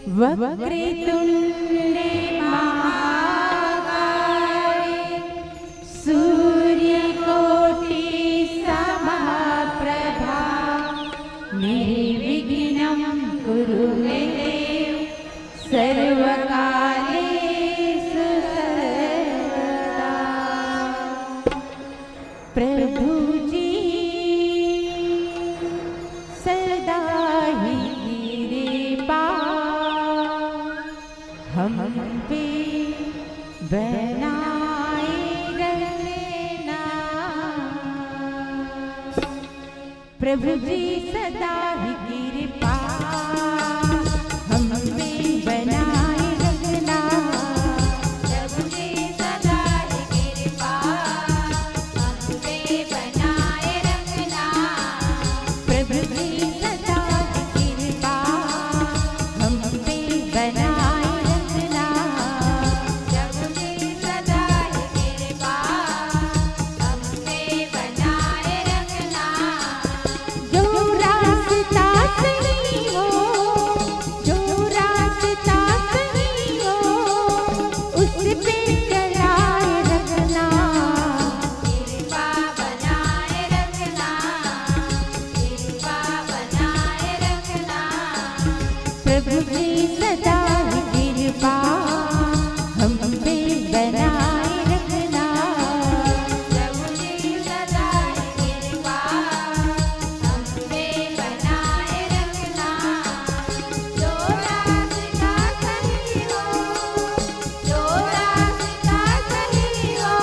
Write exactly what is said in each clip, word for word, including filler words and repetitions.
वक्रतुण्डे महाकाय सूर्यकोटि समप्रभा निर्विघ्नं कुरु मे देव सर्वकालेषु सर्वदा। प्रभु जी सदा ही कृपा हम पे बनाए रखना। प्रभु जी सदा ही कृपा हम पे बनाए रखना। प्रभु जी सदा ही कृपा हम पे बनाए रखना। प्रभु जी सदा ही कृपा हम पे बनाए रखना। प्रभु जी सदा ही कृपा हम पे बनाए रखना। जो रास्ता सही हो, जो रास्ता सही हो, उस पे चलाए रखना। कृपा बनाए रखना, कृपा बनाए रखना। प्रभु जी सदा ही कृपा हम पे बनाए रखना। प्रभु जी सदा ही कृपा हम पे बनाए रखना। जो रास्ता सही हो, जो रास्ता सही हो,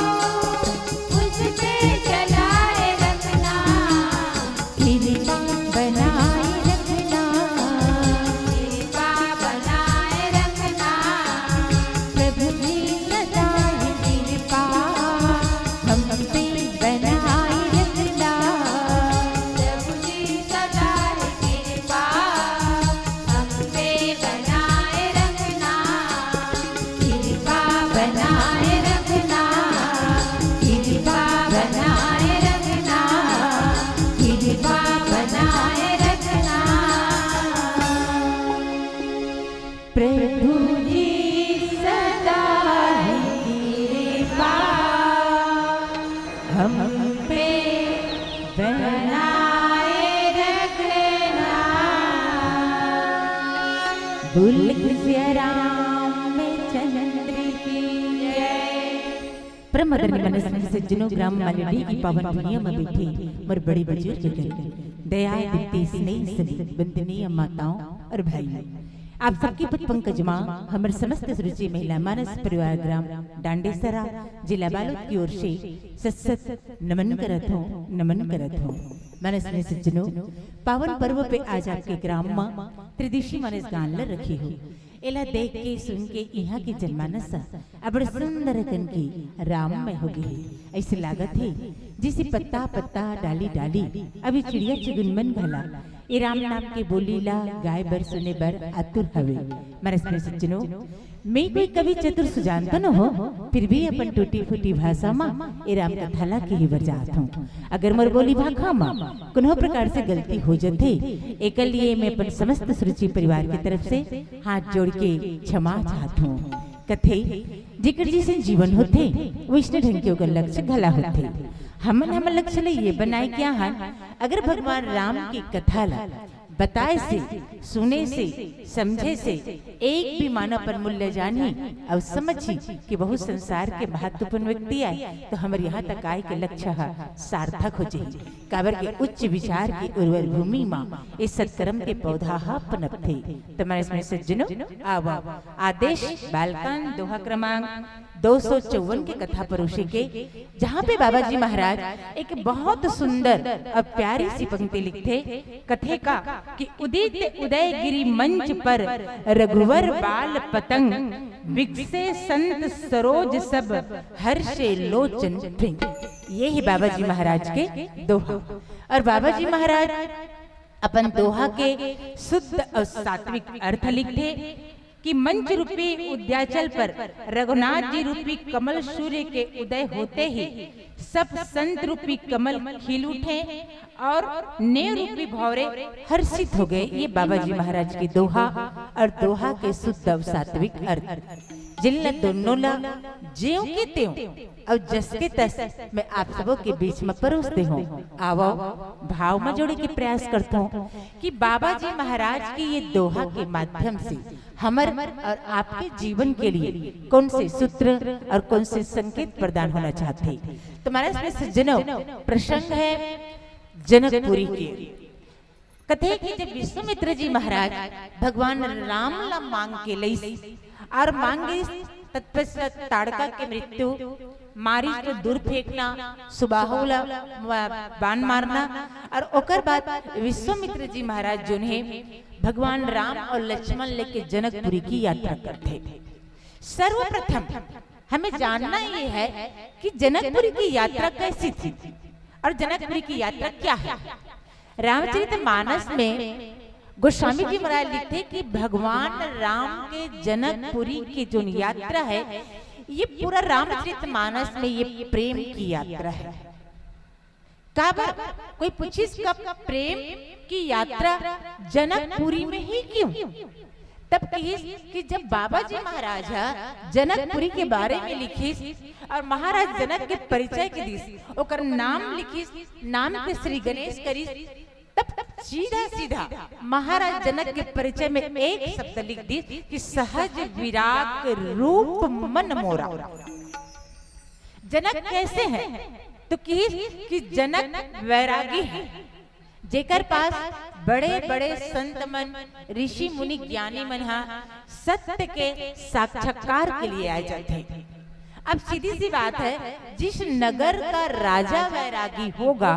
उस पे चलाए रखना। कृपा बनाए रखना। कृपा बनाए रखना। प्रभु जी सदा ही कृपा हम पे बनाए रखना। प्रभु जी सदा ही कृपा हम पे बनाए रखना। कृपा बनाए रखना। कृपा बनाए रखना। कृपा बनाए रखना। प्रभु जी सदा ही कृपा हम पे बनाए रखना। बोल सिया रामचंद्र की जय। परम आदरणीय मानस मितान सज्जनों, ग्राम मालेडीह की पावन भुइयां में बैठे मोर बड़े बुजुर्ग जन, दया दीप्ति स्नेह सभी वंदनीय माताओं और भाइयों, आप सबके पद पंकज मां हमर समस्त सुरुचि महिला मानस परिवार ग्राम डांडेसरा, जिला बालोद की ओर से सत सत नमन करत हों, नमन करत हों। मानस मितान सज्जनों, पावन पर्व पे आज आपके ग्राम मां त्रिदिशी मानस गान ल रखे हों। एला देख के, सुन के इहाँ के जनमानस ह अब्बड़ सुंदर अकन के राममय हो गे हे। अइसे लागत हे, जइसे पत्ता-पत्ता, डाली-डाली, अभी चिड़िया-चिगुन मन घला ए राम नाम के बोली ला गाय बर, सुने बर आतुर हवे। मानस मितान सज्जनों, मैं कोई कवि चतुर सुजान तो न हों, फिर भी अपन टूटी-फूटी भाषा म ए राम कथा ला कहे बर जात हों। अगर मोर बोली भाखा म कोनो प्रकार से गलती हो जथे, एकर लिए मैं अपन समस्त सुरुचि परिवार के तरफ से हाथ जोड़ के क्षमा चाहत हों। कथे, जेकर जइसन जीवन होथे, वइसने ढंग के ओकर लक्ष्य घला होथे। हमन हमर लक्ष्य ल ये बनाए के आहन, अगर भगवान राम के कथा ल बताए से, सुने से, समझे से एक भी मानव अपन मूल्य जानही अउ समझही कि बहुत संसार के महत्वपूर्ण व्यक्ति आय, तो हमर यहाँ तक आए के लक्ष्य ह सार्थक हो जाही। काबर के उच्च विचार के उर्वर भूमि म ए सत्कर्म के पौधा ह पनपथे। त मानस मितान सज्जनों, आवा आदेश बालकांड दोहा क्रमांक दो सौ चौवन के कथा परोसे के, जहाँ पे बाबा जी महाराज एक बहुत सुंदर अउ प्यारी सी पंक्ति लिखथे। कथे का कि उदित उदय गिरि मंच पर रघुवर बाल पतंग, बिकसे संत सरोज सब हर्षे लोचन भृंग। ये हे बाबा जी महाराज के दोहा। अउ बाबा जी महाराज अपन दोहा के शुद्ध अउ सात्विक अर्थ लिखथे। कि मंच रूपी उद्याचल पर रघुनाथ जी रूपी कमल सूर्य के उदय होते ही सब संत रूपी कमल खिल उठे और नेव रूपी भौरे हर्षित हो गए। ये बाबा जी महाराज के दोहा और दोहा के शुद्ध और सात्विक अर्थ, जिन ला दोनों ला ज्यों के त्यों और जस के तस मैं आप सबों के बीच में परोसते हूँ। आवो, भाव में जोड़े के प्रयास करता हूँ कि बाबा जी महाराज के ये दोहा के माध्यम से हमर और आपके जीवन के लिए कौन से सूत्र और कौन से संकेत प्रदान होना चाहते हैं। तो महाराज में सज्जनों, प्रसंग है जनकपुरी के। कथे कि जब विश्वामित्र जी महाराज भगवान राम ला मांग के लइस और मांगिस, तत्पश्चात ताड़का के मृत्यु, मारीच तो दूर फेंकना, सुबाहु ला मा-, बाण मारना, और ओकर बाद विश्वामित्र जी महाराज जोन हे भगवान राम और लक्ष्मण लेके जनकपुरी की यात्रा करथे। सर्वप्रथम हमें जानना ये है कि जनकपुरी की यात्रा कैसी थी और जनकपुरी की यात्रा क्या है। रामचरित मानस में गोस्वामी जी महाराज लिखथे कि भगवान राम के जनकपुरी की जो यात्रा है, ये पूरा रामचरित मानस में ये प्रेम की यात्रा है। काबर? कोई पूछिस, कब प्रेम की यात्रा जनकपुरी में ही क्यों? तब कहिस कि जब बाबा जी महाराज ह जनकपुरी के बारे में लिखिस और महाराज जनक के परिचय के दिस, ओकर नाम लिखिस, नाम के श्री गणेश करिस, तब सीधा सीधा महाराज जनक के परिचय में एक शब्द लिख दिस कि सहज विराग रूप मन मोरा। जनक कैसे हैं? तो कहिस कि जनक वैरागी हैं, जेकर पास बड़े-बड़े संत मन, ऋषि मुनि, ज्ञानी मन ह सत्य के साक्षात्कार के लिए आए जाते हैं। अब सीधी सी बात है, जिस नगर का राजा वैरागी होगा,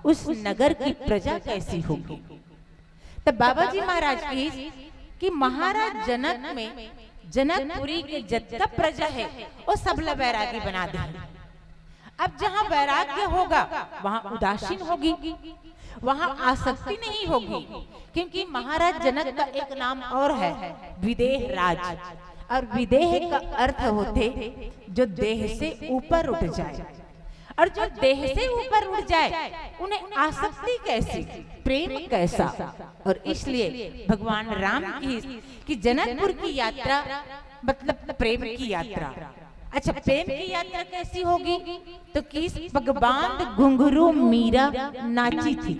उस नगर की प्रजा कैसी होगी? तब बाबा जी महाराज कहिस कि महाराज जनक में जनकपुरी के जतका प्रजा है, वो सब ला वैरागी बना दे। अब जहाँ वैराग्य होगा, वहाँ उदासीन होगी, वहाँ आसक्ति नहीं होगी, क्योंकि महाराज जनक का एक नाम और है, विदेह राज। और विदेह का अर्थ होथे जो देह से ऊपर उठ जाए, और जो देह से ऊपर उठ जाए, उन्हें आसक्ति कैसी, प्रेम कैसा। और इसलिए भगवान राम कहिस कि जनकपुर की यात्रा मतलब प्रेम की यात्रा। अच्छा, प्रेम की यात्रा कैसी होगी? तो कहिस, पगबांध घुंघरू मीरा नाची थी।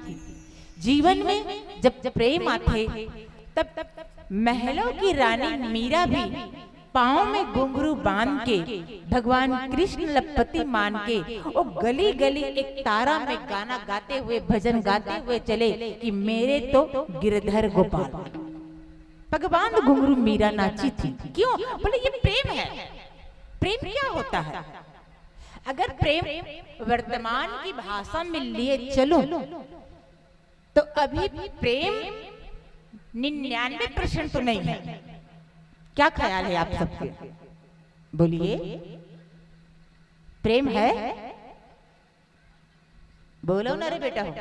जीवन में जब प्रेम आथे, तब महलों की रानी मीरा भी पाँव में घुंघरू बांध के भगवान कृष्ण ला पति मान के वो गली गली एक तारा में गाना गाते हुए, भजन गाते हुए चले कि मेरे तो गिरधर गोपाल। पगबांध घुंघरू मीरा नाची थी। क्यों? बोले, ये प्रेम है। प्रेम क्या होता है? अगर प्रेम वर्तमान की भाषा में लिए चलूं, तो अभी प्रेम निन्यानवे परसेंट तो नहीं है। क्या ख्याल है आप सबके? बोलिए, प्रेम है? बोलो ना रे बेटा हो,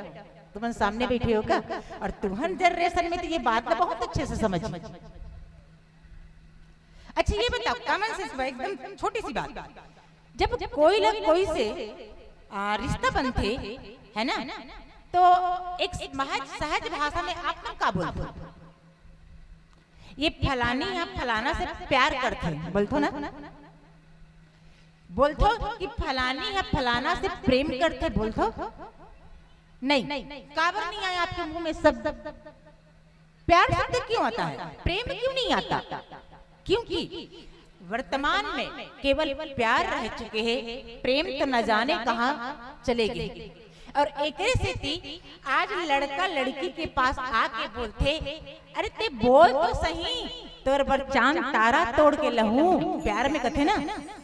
तुमन सामने बैठे हो का? और तुमन जनरेशन में तो ये बात ना बहुत अच्छे से समझ। अच्छा, ये बताओ, कॉमन सेंस में एकदम छोटी सी बात, जब कोई ना कोई से, आ, रिश्ता बनथे, है ना, तो एक महज सहज भाषा में आप मन का बोलथो? ये फलानी या फलाना से प्यार करथे, बोलथो ना? बोलथो कि फलानी या फलाना से प्रेम करथे, बोलथो? नहीं। काबर नहीं आया आपके मुंह में शब्द? प्यार शब्द क्यों आता है, प्रेम क्यों नहीं आता? क्योंकि वर्तमान में केवल प्यार रह चुके हैं, प्रेम तो न जाने कहाँ चले गए। और एकरे सेती आज लड़का लड़की के पास आके बोलथे, "अरे ते बोल तो सही, तोर बर चांद तारा तोड़ के लहूं।" प्यार में कथे ना,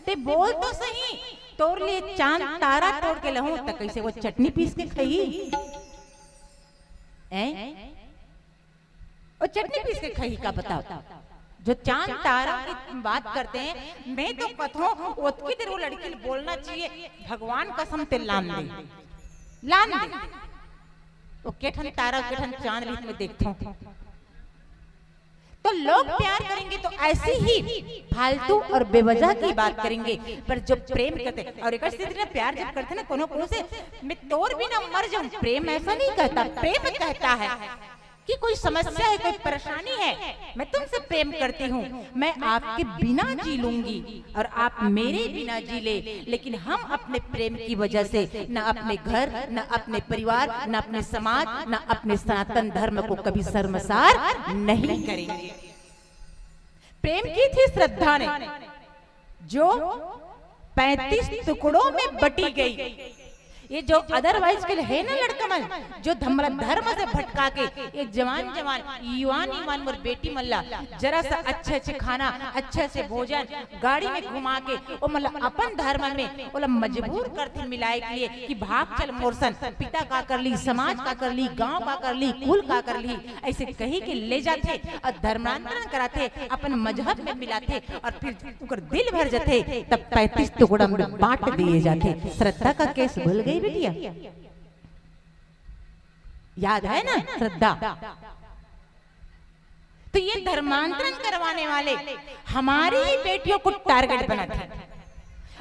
"ते बोल तो सही, तोर लिए चांद तारा तोड़ के लहूं।" त कैसे वो चटनी पीस के खाई? हैं? और चटनी पीस के खाई का बताओ? जो चांद तारा की बात करते हैं, मैं तो कथों ओतकी देर वो लड़की ने बोलना चाहिए, "भगवान कसम ते लान दे, लान दे।" वो केठन तारा, केठन चांद लिहित में देखथों। तो लोग प्यार करेंगे तो ऐसी ही फालतू और बेवजह की बात करेंगे। पर जो प्रेम करते, और एक स्थिति ना, प्यार जब करते ना कोनो कोनो से, मैं तोर बिना मर जाऊं, प्रेम ऐसा नहीं कहता। प्रेम कहता है कि कोई समस्या है, कोई परेशानी है, मैं तुमसे प्रेम करती हूँ, मैं आपके बिना जी लूंगी और आप मेरे बिना जी ले, लेकिन हम अपने प्रेम की वजह से न अपने घर, न अपने परिवार, न अपने समाज, न अपने सनातन धर्म को कभी शर्मसार नहीं करेंगे। प्रेम की थी श्रद्धा ने, जो पैंतीस टुकड़ों में बटी गई। ये जो otherwise के है ना लड़का मन, जो धर्म, धर्म से भटका के, ये जवान जवान, युवान युवान मोर बेटी मन ला जरा सा अच्छे अच्छे खाना, अच्छे से भोजन, गाड़ी में घुमा के, ओ मतलब अपन धर्म में ओला मजबूर करथे मिलाए के लिए कि भाग चल मोर सन, पिता का कर ली, समाज का कर ली, गांव का कर ली, कुल का कर ली, ऐसे कही के ले जाथे और धर्मांतरण कराथे, अपन मजहब में मिलाथे और फिर ओकर दिल भर जथे, तब पैंतीस टुकड़ा में बांट दिए जाथे। श्रद्धा का केस भूल गई बिटिया? याद है ना श्रद्धा? तो ये धर्मांतरण करवाने वाले हमारी ही बेटियों को टारगेट बनाते हैं।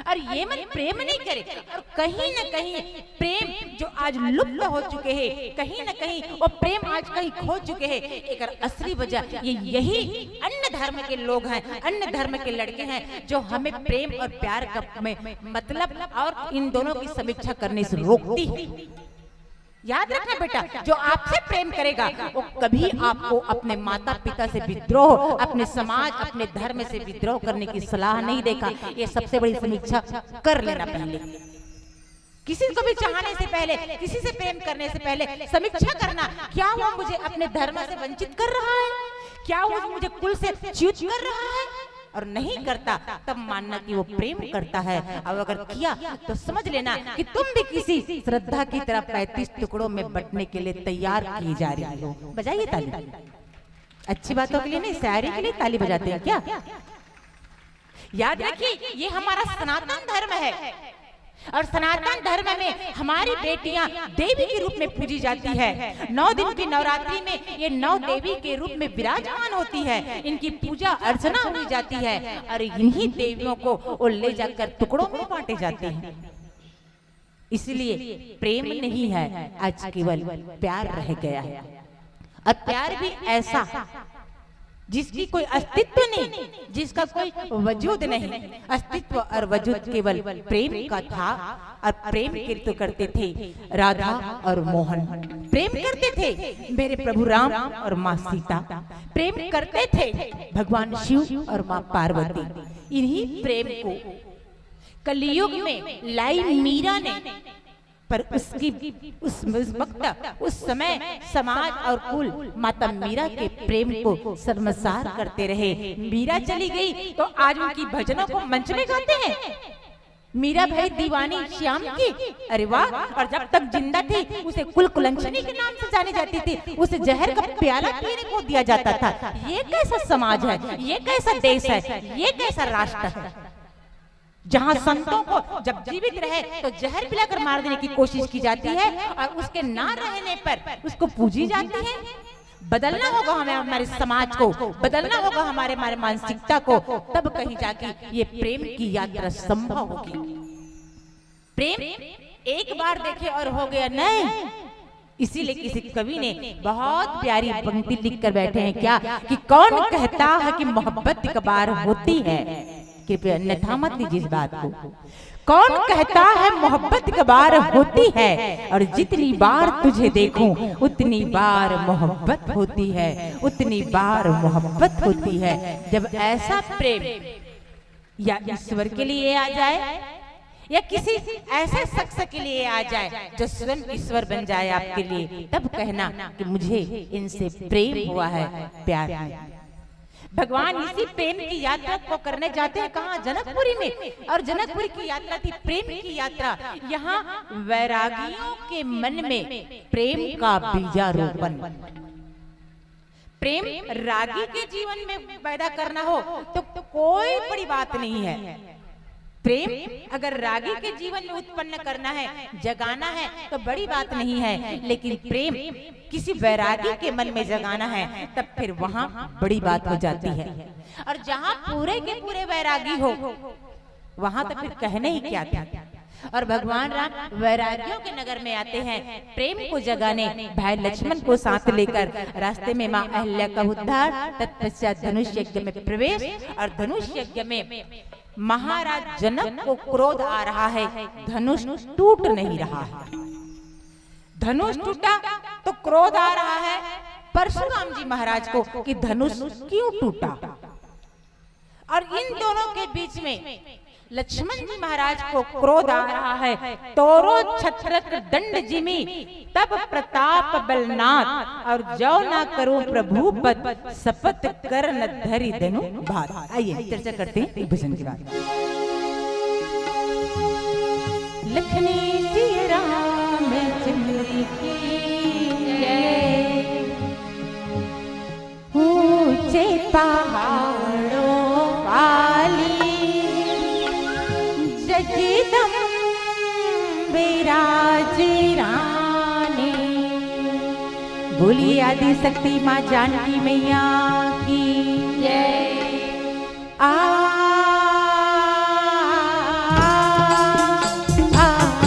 और ये मन प्रेम नहीं करे, और कहीं ना कहीं प्रेम जो आज लुप्त हो चुके हैं, कहीं ना कहीं वो प्रेम आज कहीं खो चुके हैं। एक असली वजह ये यही अन्य धर्म के लोग हैं, अन्य धर्म के लड़के हैं, जो हमें प्रेम और प्यार का में मतलब और इन दोनों की समीक्षा करने से रोकती है। याद रखना बेटा, जो आपसे प्रेम करेगा वो कभी आपको अपने माता पिता से विद्रोह, अपने समाज, अपने धर्म से विद्रोह करने की सलाह नहीं देगा। ये सबसे बड़ी समीक्षा कर लेना पहले। किसी को भी चाहने से पहले, किसी से प्रेम करने से पहले समीक्षा करना, क्या वो मुझे अपने धर्म से वंचित कर रहा है, क्या वो मुझे कुल से च्युत कर रहा है? और नहीं करता, तब मानना कि वो प्रेम करता है। और अगर किया, तो समझ लेना कि तुम भी किसी श्रद्धा की तरह पैंतीस टुकड़ों में बटने के लिए तैयार की जा रही हो। बजाइए ताली। अच्छी बातों के लिए नहीं, शायरी के लिए ताली बजाते हैं क्या? याद रखिए, ये हमारा सनातन धर्म है। और सनातन धर्म में हमारी बेटियां देवी के रूप में पूजी जाती है। नौ दिन की नवरात्रि में ये नौ देवी के रूप में विराजमान होती है। इनकी पूजा अर्चना हुई जाती है और इन्हीं देवियों को वो ले जाकर टुकड़ों में बांटे जाते हैं। इसलिए प्रेम नहीं है, आज केवल प्यार रह गया है। और प्यार भी ऐसा जिसकी कोई अस्तित्व नहीं, जिसका कोई वजूद नहीं। अस्तित्व और वजूद केवल प्रेम का था। और प्रेम कीर्त करते थे राधा और मोहन, प्रेम करते थे मेरे प्रभु राम और माँ सीता, प्रेम करते थे भगवान शिव और माँ पार्वती। इन्हीं प्रेम को कलयुग में लाई मीरा ने, पर उसकी उस, उस वक्त, उस समय समाज और कुल माता मीरा के प्रेम को शर्मसार करते रहे। मीरा चली गई तो आज उनकी भजनों को मंच में गाते हैं, मीरा भाई दीवानी श्याम की। अरे वाह। और जब तक जिंदा थी उसे कुल कुलंछनी के नाम से जानी जाती थी, उसे जहर का प्याला पीने को दिया जाता था। ये कैसा समाज है, ये कैसा देश है, ये कैसा राष्ट्र है, जहां संतों को जब जीवित रहे तो जहर पिलाकर मार देने की कोशिश की जाती है और उसके ना रहने पर उसको पूजी जाती है। बदलना होगा हमें, हमारे समाज को बदलना होगा, हमारे हमारे मानसिकता को, तब कहीं जाके ये प्रेम की यात्रा संभव होगी। प्रेम एक बार देखे और हो गया नहीं, इसीलिए किसी कवि ने बहुत प्यारी पंक्ति लिख कर बैठे हैं क्या, कि कौन कहता है कि मोहब्बत एक बार होती है। कृपया अन्यथा मत लीजिए इस बात को। कौन कहता है मोहब्बत एक बार होती है, और जितनी बार तुझे देखूं उतनी बार मोहब्बत होती है, उतनी बार मोहब्बत होती है। जब ऐसा प्रेम या ईश्वर के लिए आ जाए या किसी ऐसे शख्स के लिए आ जाए जो स्वयं ईश्वर बन जाए आपके लिए, तब कहना कि मुझे इनसे प्रेम हुआ है, प्यार है। भगवान इसी प्रेम की यात्रा को करने जाते हैं कहाँ? जनकपुरी में। और जनकपुरी की यात्रा थी प्रेम की यात्रा। यहाँ वैरागियों के मन में प्रेम का बीजारोपण। प्रेम रागी के जीवन में पैदा करना हो तो कोई बड़ी बात नहीं है। प्रेम अगर रागी के जीवन में उत्पन्न करना है, जगाना है, तो बड़ी बात नहीं है, लेकिन प्रेम किसी वैरागी के मन में जगाना है, तब फिर वहां बड़ी बात हो जाती है। और जहां पूरे के पूरे वैरागी हो, वहां तो फिर कहने ही क्या था। और भगवान राम वैरागियों के नगर में आते हैं प्रेम को जगाने, भाई लक्ष्मण को साथ लेकर। रास्ते में मां अहल्या का उद्धार, तत्पश्चात धनुष यज्ञ में प्रवेश। और धनुष यज्ञ में महाराज जनक को क्रोध आ रहा है, धनुष टूट नहीं रहा है। धनुष टूटा तो क्रोध आ रहा है परशुराम जी महाराज को कि धनुष क्यों टूटा। और इन दोनों के बीच में लक्ष्मण जी महाराज को क्रोध आ रहा है। तोरो छत्रक दंड जिमि तब प्रताप बलनाथ, और जो ना करो प्रभु पद, शपथ कर न धरि धनु बात। आइए चर्चा करते हैं एक भजन के बाद। लखनी सिया राम चंद्र की जय। ऊंचे पहाड़ों वाली जगदम्बे राज रानी। बोलिए आदि शक्ति माँ जानकी मैया की जय। आ, आ, आ, आ,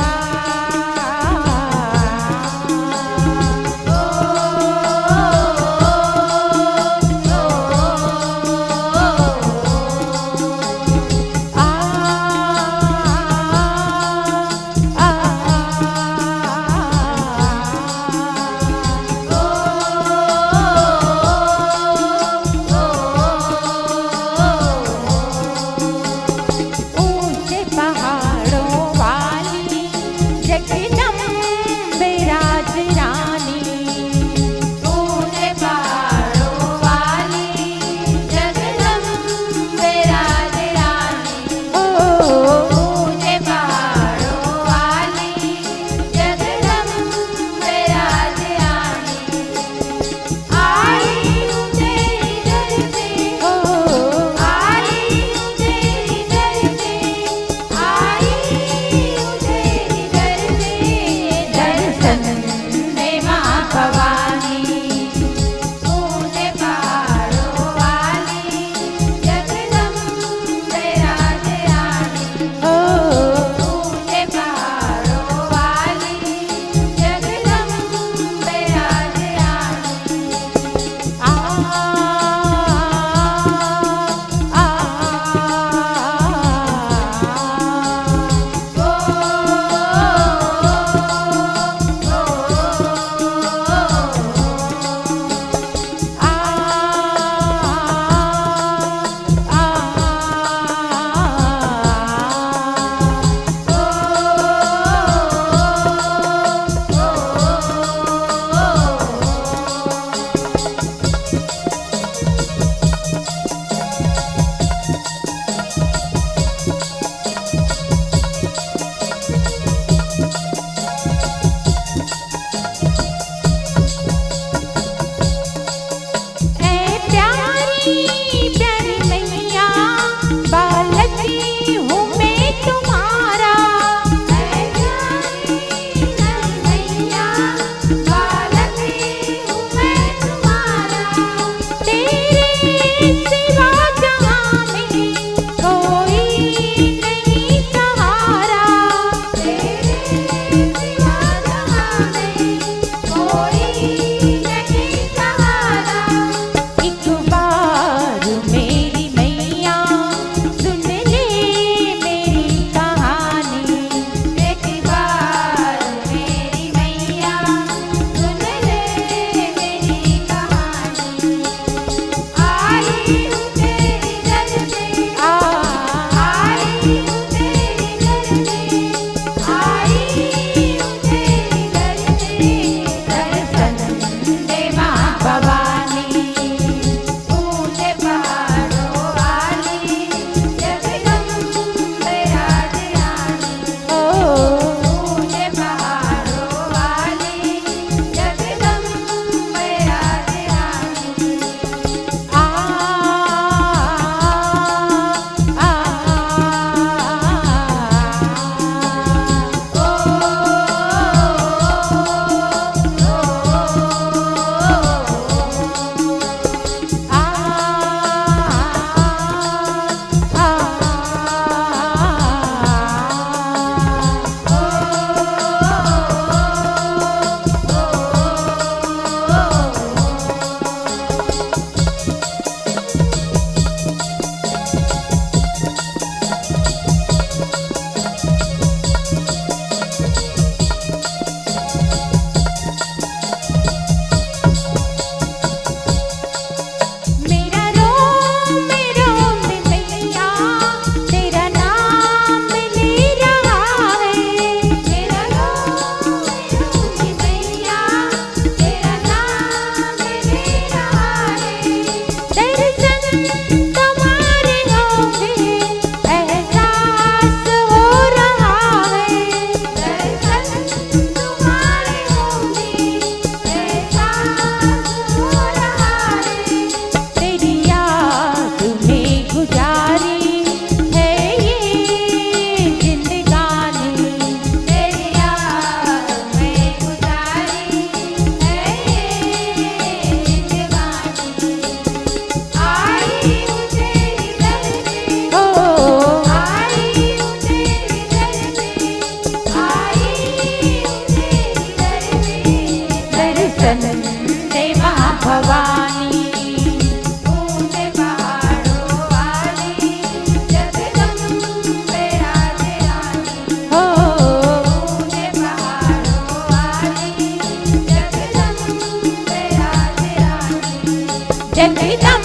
जगदम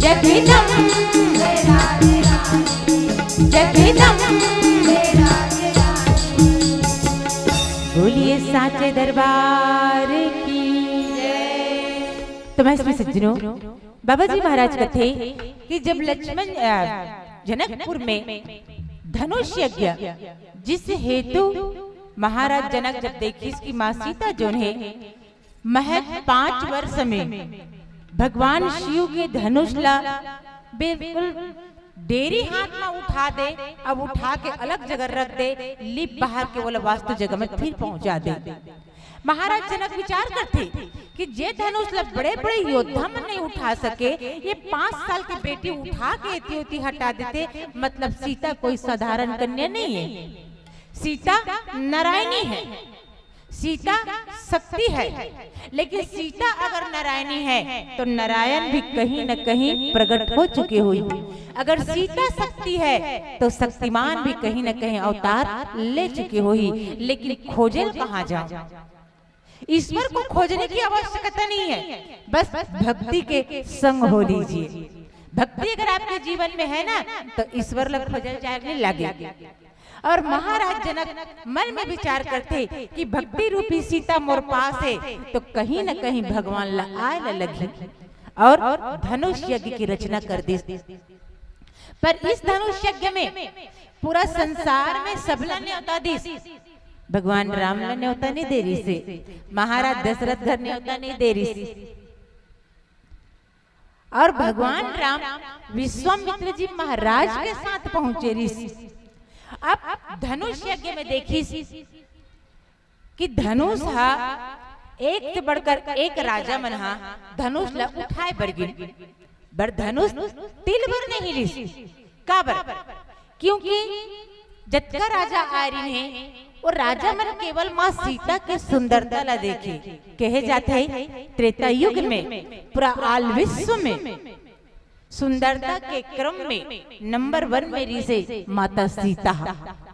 जगदम जगदम। बोलिए साचे दरबार की। तो मैं इसमें सज्जनों, बाबा जी महाराज कथे कि जब लक्ष्मण, अ, जनकपुर में धनुष यज्ञ, जिस हेतु महाराज जनक जब देखिस कि माँ सीता जोन हे महज पाँच वर्ष में भगवान शिव के धनुष ला बिल्कुल डेरी हाथ में उठा दे, अब उठा के अलग जगह रख दे, लिप बाहर के वाला वास्तु जगह में फिर पहुंचा दे। महाराज जनक विचार करथे कि जे धनुष ला बड़े-बड़े योद्धा मन नहीं उठा सके, ये पाँच साल के बेटी उठा के एती ओती हटा देथे, मतलब सीता कोई साधारण कन्या नहीं है, सीता नारायणी है, सीता शक्ति है, लेकिन सीता अगर नारायणी है तो नारायण भी कहीं न कहीं प्रकट हो चुके हुई। अगर सीता शक्ति है तो शक्तिमान भी कहीं न कहीं अवतार ले चुके हुई। लेकिन खोजे ल कहाँ जाओ? ईश्वर को खोजने की आवश्यकता नहीं है, बस भक्ति के संग हो लीजिए। भक्ति अगर आपके जीवन में है ना, तो ईश्वर ला खोजल जाए नहीं लगे। और महाराज जनक मन में विचार करथे कि भक्ति रूपी सीता मोर पास है, तो कहीं न कहीं भगवान ला आय ला लगही। और धनुष यज्ञ की रचना कर दिस। पर इस धनुष यज्ञ में पूरा संसार में सबला न्योता दिस, भगवान राम ला न्योता नहीं दे रिहिसे, महाराज दशरथ घर न्योता नहीं दे रिहिसे। और भगवान राम विश्वामित्र जी महाराज के साथ पहुंचे रिहिस। अब धनुष यज्ञ में देखिस कि धनुष हा एक से बढ़कर एक राजा मन हा धनुष ला उठाए बर गिन, बर धनुष तिल बर नहीं रिहिस। काबर? क्योंकि जतका राजा आय रिहिन हे, वो राजा मन केवल माँ सीता के सुंदरता ला देखे। कहे जाथे त्रेता युग में पूरा आल विश्व में सुंदरता के क्रम में नंबर वन में रिहिसे माता सीता,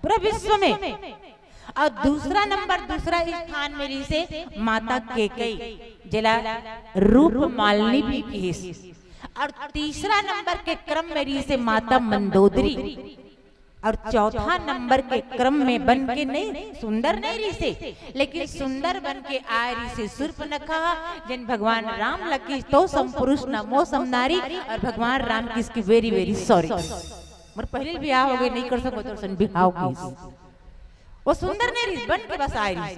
पूरा विश्व में। और दूसरा नंबर, दूसरा स्थान में रिहिसे माता कैकेयी, जेला रूप मालिनी भी किहिस। और तीसरा नंबर के क्रम में रिहिसे माता मंदोदरी। और चौथा नंबर के क्रम में बन के नहीं, सुंदर नहीं रिहिसे, लेकिन सुंदर बन के आय रिहिसे सूर्पनखा, जेन भगवान राम ला किहिस, "तो सम पुरुष न मो सम नारी", और भगवान राम किहिस कि "Very, very sorry, मोर पहले बिहाव हो गे, नहीं कर सको तो सन बिहाव किहिस।" वो सुंदर नहीं रिहिस, बन के बस आय रिहिस।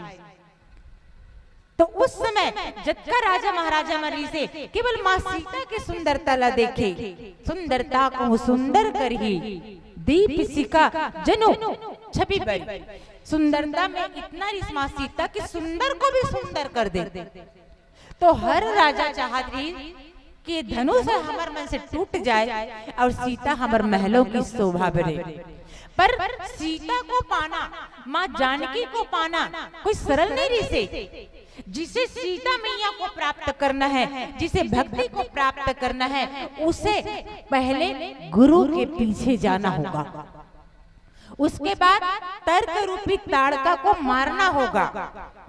तो उस समय जतका राजा महाराजा मन रिहिसे, केवल माँ सीता के सुंदरता ला देखे। सुंदरता को सुंदर करही, दीप शिखा जनु छवि बरी। सुंदरता में इतना रिहिस माँ सीता कि सुंदर को भी सुंदर कर दे। तो हर राजा चाहत रिहिस कि धनुष हमर मन से टूट जाए और सीता हमर महलों की शोभा बढ़े। पर सीता को पाना, माँ जानकी को पाना कोई सरल नहीं रिहिसे। जिसे सीता मैया को प्राप्त करना है, जिसे भक्ति को प्राप्त करना है, उसे पहले गुरु के पीछे जाना होगा। उसके बाद तर्क रूपी ताड़का को मारना होगा।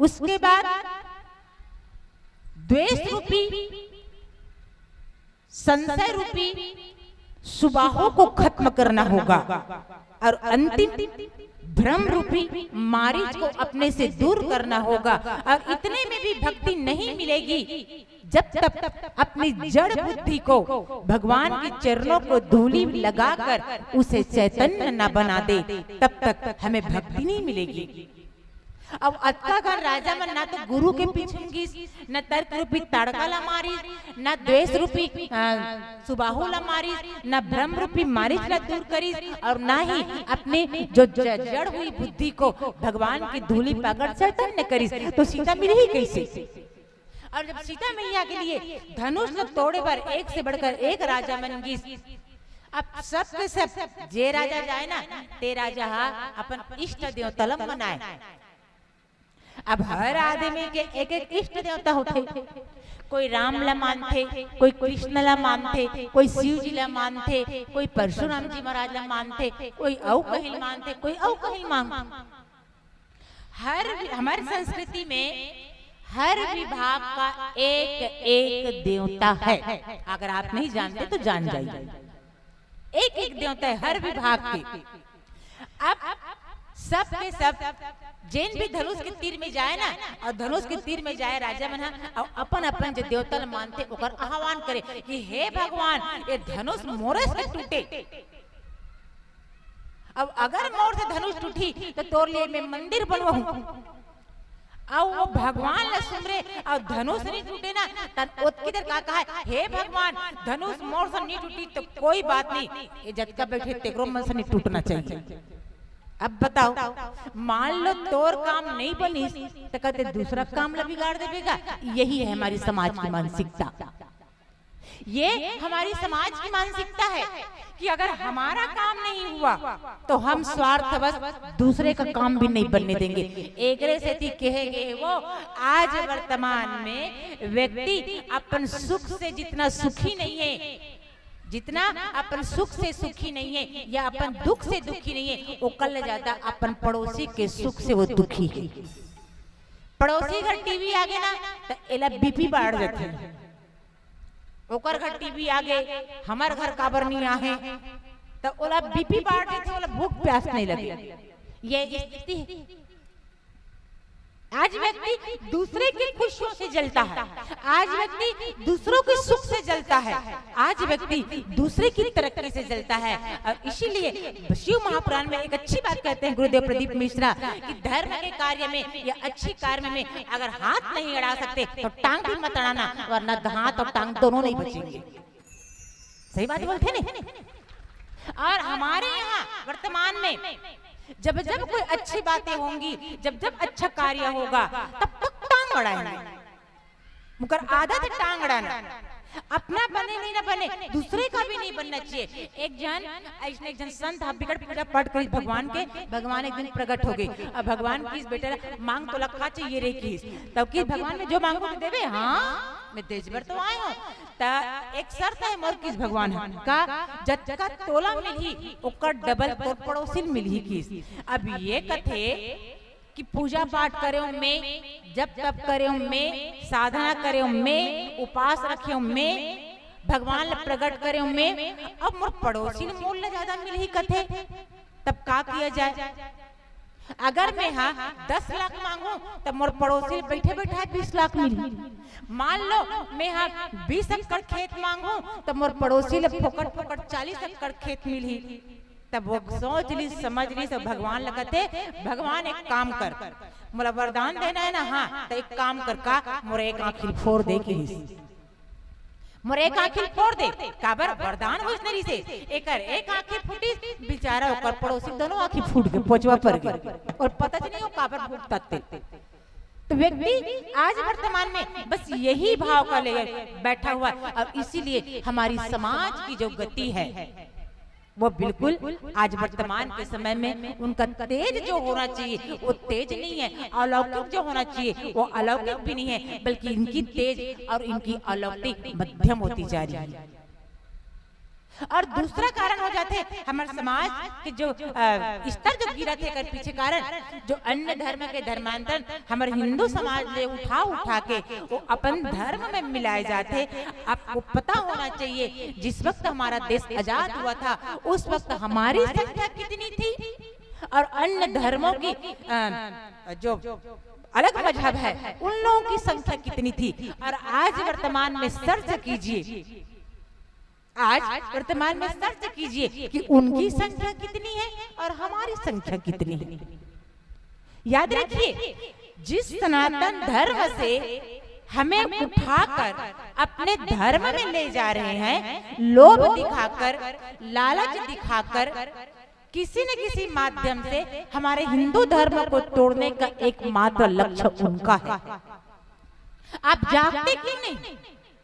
उसके बाद द्वेष रूपी, संशय रूपी सुबाहों को खत्म करना होगा और अंतिम भ्रम रूपी मारीच को अपने से दूर करना होगा। और इतने में भी भक्ति नहीं मिलेगी जब तक अपनी जड़ बुद्धि को भगवान के चरणों को धूलि लगाकर उसे चैतन्य न बना दे, तब तक हमें भक्ति नहीं मिलेगी। अब अतका घन राजा मन ना तो गुरु के पीछे गिस, न तर्क रूपी ताड़का ला मारिस, न द्वेष रूपी, अ, सुबाहु ला मारिस, न भ्रम रूपी मारिच ला दूर करिस, और ना ही अपने जो ज-, जड़ हुई बुद्धि को भगवान की धूलि पाकर चैतन्य करिस, तो सीता मिलही कैसे? और जब सीता मैया के लिए धनुष ला तोड़े बर एक से बढ़कर एक राजा मन गिस, अब सब के सब जे राजा जाए ना, ते राजा हा अपन इष्ट देवता ला मनाए। अब हर आदमी के एक एक इष्ट देवता होथे। कोई राम ला मानथे, कोई कृष्ण ला मानथे, कोई शिव जी ला मानथे, कोई परशुराम जी महाराज ला मानथे, कोई अउ कहीं मानथे, कोई अउ कहीं मानथे। हर, हमारी संस्कृति में हर विभाग का एक एक देवता है। अगर आप नहीं जानते तो जान जाइए। एक एक देवता है हर विभाग के। अब सब के सब जेन भी धनुष के तीर में जाए ना, और धनुष के तीर में जाए राजा मन ह, और अपन अपन जो देवता ल मानथे ओकर आह्वान करे कि हे भगवान, ये धनुष मोरे से टूटे। अब अगर मोर से धनुष टूटी तो तोर लिए मैं मंदिर बनवाहूं। अउ वो भगवान ला सुमरे अउ धनुष नहीं टूटे ना, तन ओतकी देर का कहा, हे भगवान, धनुष मोर से नहीं टूटी तो कोई बात नहीं, ये जतका बैठे तेकरो मन से नहीं टूटना चाहिए। अब बताओ, मान लो तोर काम नहीं बनिस, तो कहते दूसरा काम ला बिगाड़ देबे का। यही है हमारी समाज की मानसिकता। ये हमारी समाज की मानसिकता है कि अगर हमारा काम नहीं हुआ तो हम स्वार्थवश दूसरे का काम भी नहीं बनने देंगे। एकरे सेती कहे गए वो, आज वर्तमान में व्यक्ति अपन सुख से जितना सुखी नहीं है, जितना अपन सुख से सुखी नहीं है या अपन दुख से दुखी नहीं है, ओकर ले ज्यादा अपन पड़ोसी के सुख से वो दुखी है। पड़ोसी घर टीवी आगे ना, तो एला बीपी बाढ़ जाथे। ओकर घर टीवी आगे, हमर घर काबर नहीं आहे, तो ओला बीपी बाढ़ जाथे, ओला भूख प्यास नहीं लगे। ये स्थिति है। आज व्यक्ति दूसरे की खुशियों से जलता है, आज व्यक्ति दूसरों के सुख से जलता है, आज व्यक्ति दूसरे की तरक्की से जलता है। और इसीलिए शिव महापुराण में एक अच्छी बात कहते हैं गुरुदेव प्रदीप मिश्रा कि धर्म के कार्य में या अच्छी कार्य में अगर हाथ नहीं अड़ा सकते तो टांग भी मत अड़ाना, वरना हाथ और टांग दोनों नहीं बचेंगे। सही बात बोलते नहीं? और हमारे यहाँ वर्तमान में जब जब कोई अच्छी बातें होंगी, जब जब अच्छा कार्य होगा, तब तक टांग अड़ाएंगे। मुकर आदत है टांग अड़ाना। अपना बने नहीं ना बने, दूसरे का भी नहीं बनना चाहिए। एक जन, ऐसने एक जन संत ह, बिकट पूजा पाठ करिस भगवान के, भगवान एक दिन प्रकट हो गए। अब भगवान किहिस, बेटा, मांग, तोला का चाहिए रे किहिस। तब किहिस, भगवान, मैं जो मांगू तो देबे। हाँ, मैं देज बर तो आए हूँ। त एक शर्त है मोर किहिस भगवान ह, का जतका तोला मिलही, ओकर डबल तोर पड़ोसी ल मिलही किहिस। अब ये कथे कि पूजा पाठ करेंव मैं, जप तप करेंव मैं, साधना करेंव मैं, उपास रखेंव मैं, भगवान ल प्रकट करेंव मैं, अब मोर पड़ोसी ल मोर ले ज्यादा मिलही कथे, तब का किया जाए? अगर मैं हा दस लाख मांगू, तब मोर पड़ोसी ल बैठे बैठे बीस लाख मिलही। मान लो मैं हा बीस एकड़ खेत मांगू, तब मोर पड़ोसी ल फोकट फोकट चालीस एकड़ खेत मिलही। तब वो सोच लिस, समझ लिस, सब भगवान ल कथे, भगवान एक काम कर, मोला वरदान देना है ना, हाँ, तो एक काम कर, का मोर एक आँखी ल फोर दे किहिस। मोर एक आँखी ल फोर दे, काबर वरदान होइस न रिहिसे, एकर एक आँखी फूटिस, बेचारा ओकर पड़ोसी दोनों आँखी फूट के पोचवा पर गे, और पता च नहीं हो काबर भुगतत हे। तो व्यक्ति आज वर्तमान में बस यही भाव का लेकर बैठा हुआ है, और इसीलिए हमारी समाज की जो गति है, वो बिल्कुल आज वर्तमान के समय में उनका तेज जो होना चाहिए, वो तेज नहीं है। अलौकिक जो होना चाहिए, वो अलौकिक भी नहीं है, बल्कि इनकी तेज और इनकी अलौकिक मध्यम होती जा रही है। और दूसरा कारण हो जाथे हमर समाज के जो, अ, स्तर जो गिरत हे, एकर पीछे कारण जो अन्य धर्म के धर्मांतरण हमर हिंदू समाज ले उठा उठा के वो अपन धर्म में मिलाए जाथे। आपको पता होना चाहिए, जिस वक्त हमारा देश आजाद हुआ था, उस वक्त हमारी संख्या कितनी थी और अन्य धर्मों की, अ, जो अलग मजहब है, उन लोगों की संख्या कितनी थी, और आज वर्तमान में सर्च कीजिए, आज वर्तमान में सर्च कीजिए कि उनकी संख्या कितनी है और हमारी संख्या कितनी है। याद रखिए, जिस सनातन धर्म से हमें उठाकर अपने धर्म में ले जा रहे हैं, लोभ दिखाकर, लालच दिखाकर, किसी न किसी माध्यम से हमारे हिंदू धर्म को तोड़ने का एकमात्र लक्ष्य उनका है। आप जागते क्यों नहीं?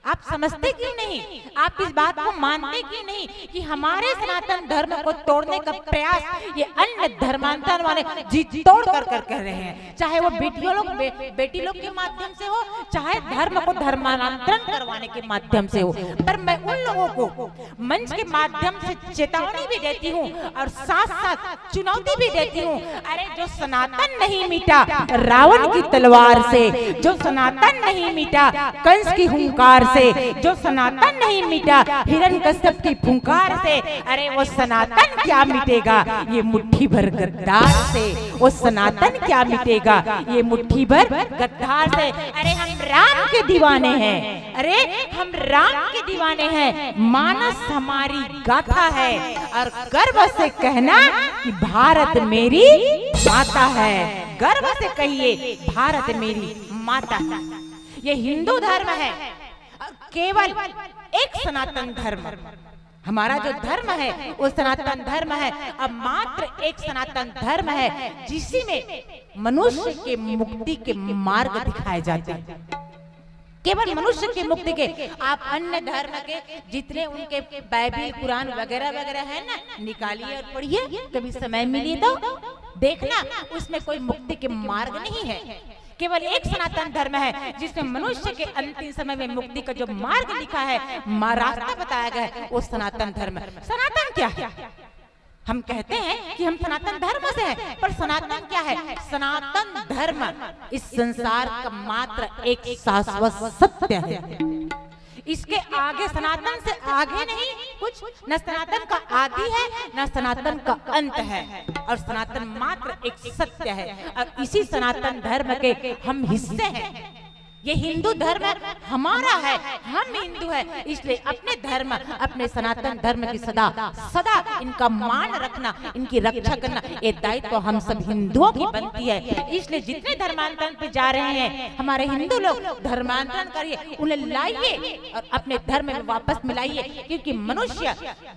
आप समझते क्यों नहीं? आप इस बात को मानते क्यों नहीं कि हमारे सनातन धर्म को तोड़ने का प्रयास ये अन्य धर्मांतरण वाले जी तोड़ कर कर कह रहे हैं, चाहे वो बेटियों लोग बे, बेटी लोग के माध्यम से हो, चाहे धर्म को धर्मांतरण करवाने के माध्यम से हो। पर मैं उन लोगों को मंच के माध्यम से चेतावनी भी देती हूँ और साथ साथ चुनौती भी देती हूँ। अरे, जो सनातन नहीं मिटा रावण की तलवार से, जो सनातन नहीं मिटा कंस की हुंकार से, जो सनातन नहीं मिटा हिरण्यकश्यप की फुंकार से, अरे, वो सनातन क्या मिटेगा ये मुट्ठी भर गद्दार से? वो सनातन क्या मिटेगा ये मुट्ठी भर गद्दार से? अरे, हम राम के दीवाने हैं, अरे, हम राम के दीवाने हैं। मानस हमारी गाथा है और गर्व से कहना कि भारत मेरी माता है। गर्व से कहिए, भारत मेरी माता है। ये हिंदू धर्म है और केवल एक सनातन धर्म। हमारा जो धर्म है वो सनातन धर्म है। अब मात्र एक सनातन धर्म है जिसी में मनुष्य के मुक्ति के मार्ग दिखाए जाते हैं, केवल मनुष्य की मुक्ति के। आप अन्य धर्म के जितने उनके बाइबिल, कुरान वगैरह वगैरह है ना, निकालिए और पढ़िए, कभी समय मिले तो देखना, उसमें कोई मुक्ति के मार्ग नहीं है। केवल एक सनातन धर्म है जिसमें मनुष्य के अंतिम समय में मुक्ति का जो मार्ग लिखा है, मा-, रास्ता बताया गया है, वो सनातन धर्म। सनातन क्या है? हम कहते हैं कि हम सनातन धर्म से हैं, पर सनातन क्या है? सनातन धर्म इस संसार का मात्र एक शाश्वत सत्य है। इसके आगे, सनातन से आगे नहीं कुछ, न सनातन का आदि है, न सनातन का अंत है, और सनातन मात्र एक सत्य है, और इसी सनातन धर्म के हम हिस्से हैं। ये हिंदू धर्म हमारा है, हम हिंदू हैं, इसलिए अपने धर्म, अपने सनातन धर्म की सदा, सदा इनका मान रखना, इनकी रक्षा करना, ये दायित्व हम सब हिंदुओं की बनती है। इसलिए जितने धर्मांतरण पे जा रहे हैं हमारे हिंदू लोग, धर्मांतरण करिए, उन्हें लाइए और अपने धर्म में वापस मिलाइए, क्योंकि मनुष्य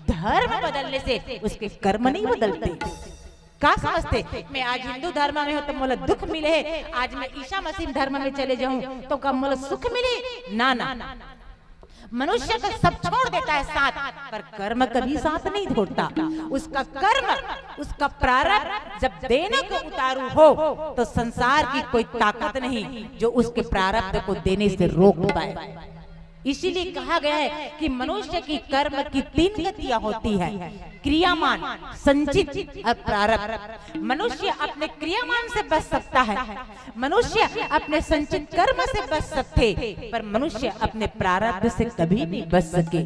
धर्म बदलने से उसके कर्म नहीं बदलते। का समझते? मैं आज हिंदू धर्म में हूँ तो मोला दुख मिले है, आज मैं ईसा मसीह धर्म में चले जाऊं तो का मोला सुख मिले? ना, ना। मनुष्य तो सब छोड़ देता है साथ, पर कर्म कभी साथ नहीं छोड़ता। उसका कर्म, उसका प्रारब्ध जब देने को उतारू हो, तो संसार की कोई ताकत नहीं जो उसके प्रारब्ध को देने से रोक पाए। इसीलिए कहा गया है कि मनुष्य की कर्म की तीन गतियां होती है, क्रियामान, संचित और प्रारब्ध। मनुष्य अपने क्रियामान से बच सकता है, मनुष्य अपने संचित कर्म से बच सकते, पर मनुष्य अपने प्रारब्ध से कभी नहीं बच सके।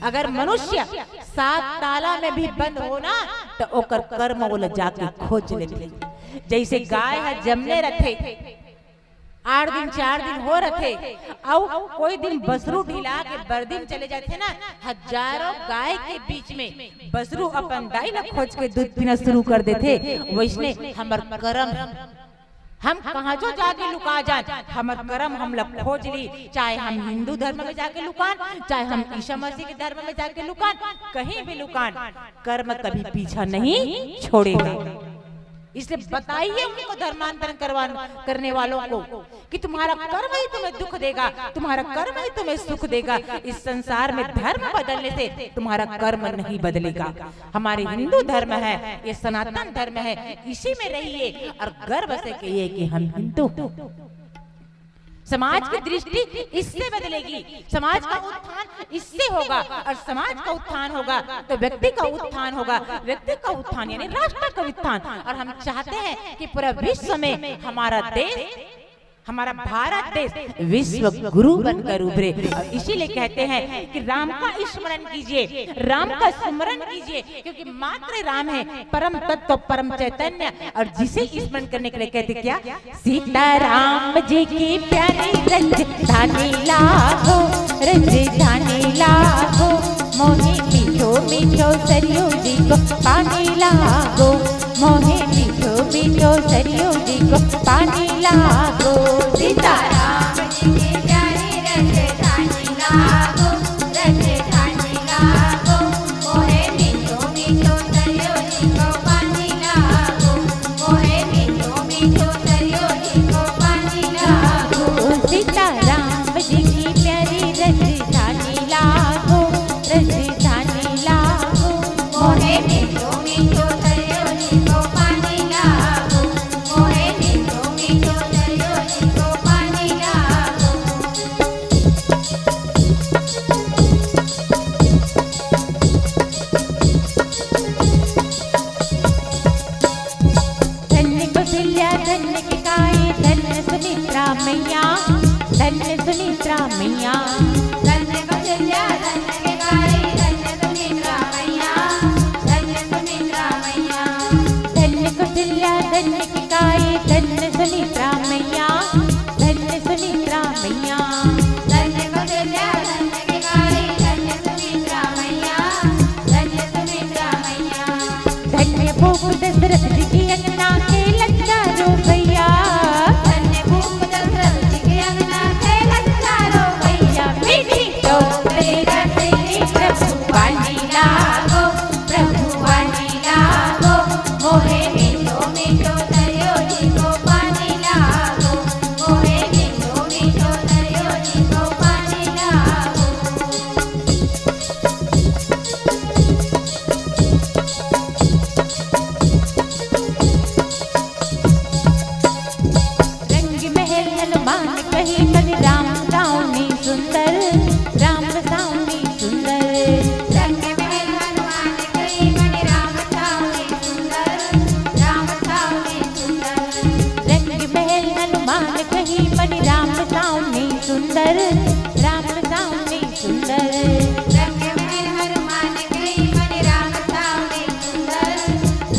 अगर मनुष्य सात ताला में भी बंद हो ना, तो ओकर कर्म ओला जाके खोज लेथे। जैसे गाय ह जमने रथे, आठ दिन, चार दिन हो रथे, अउ कोई दिन बसरू ढिला के बरदी म चले जाथे ना, हजारों गाय के बीच में बसरू अपन दाई ला खोज के दूध पीना शुरू कर देथे। वैसने हमर करम, हम कहाँ जो जाके लुका जान, हमर करम हमला खोज ली। चाहे हम हिंदू धर्म में जाके लुकान, चाहे हम ईसा मसीह के धर्म में जाके लुकान, कहीं भी लुकान, कर्म कभी पीछा नहीं छोड़ेगा। इसलिए बताइए उनको, धर्मांतरण करवा, करने वालों को, कि तुम्हारा कर्म ही तुम्हें दुख देगा, तुम्हारा कर्म ही तुम्हें सुख देगा। इस संसार में धर्म बदलने से तुम्हारा कर्म नहीं बदलेगा। हमारे हिंदू धर्म है, ये सनातन धर्म है, इसी में रहिए और गर्व से कहिए कि हम हिंदू। समाज की दृष्टि इससे बदलेगी, समाज का उत्थान इससे होगा, और समाज का उत्थान होगा तो व्यक्ति का उत्थान होगा, व्यक्ति का उत्थान यानी राष्ट्र का उत्थान। और हम चाहते हैं कि पूरा विश्व में हमारा देश, हमारा भारत देश विश्व गुरु बनकर उभरे। और इसीलिए कहते हैं कि राम का स्मरण कीजिए, राम का स्मरण कीजिए, क्योंकि मात्र राम है परम तत्व, परम चैतन्य। और जिसे स्मरण करने के लिए कहते क्या? सीताराम जी की प्यारी रजधानी लागो, रजधानी लागो, मोहे मीठो मीठो सरयू जी को पानी लागो, मोहे मीठो मीठो सरयू जी को पानी लागो। सीताराम जी की प्यारी रजधानी लागो, रजधानी लागो, मोहे मीठो मीठो सरयू जी को पानी लागो, मोहे मीठो मीठो सरयू जी को पानी लागो। सीताराम जी की प्यारी रजधानी दशरथ जी के अंगना खेलत चारो भैया। धन्य भूप दशरथ जी के अंगना खेलत चारो भैया। मीठी चौक पे रसली प्रभु पानी लागो, प्रभु पानी लागो, मोहे मीठो मीठो सरयो जी को पानी लागो, मोहे मीठो मीठो सरयो जी को पानी लागो। रंग महल हनुमान कहीं बन राम सावनी सुंदर, राम सावनी सुंदर। रंग महल हनुमान कहीं बन राम सावनी सुंदर, राम सावनी सुंदर। रंग महल हनुमान कहीं बन राम सावनी सुंदर, राम सावनी सुंदर। रंग महल हनुमान कहीं बन राम सावनी सुंदर,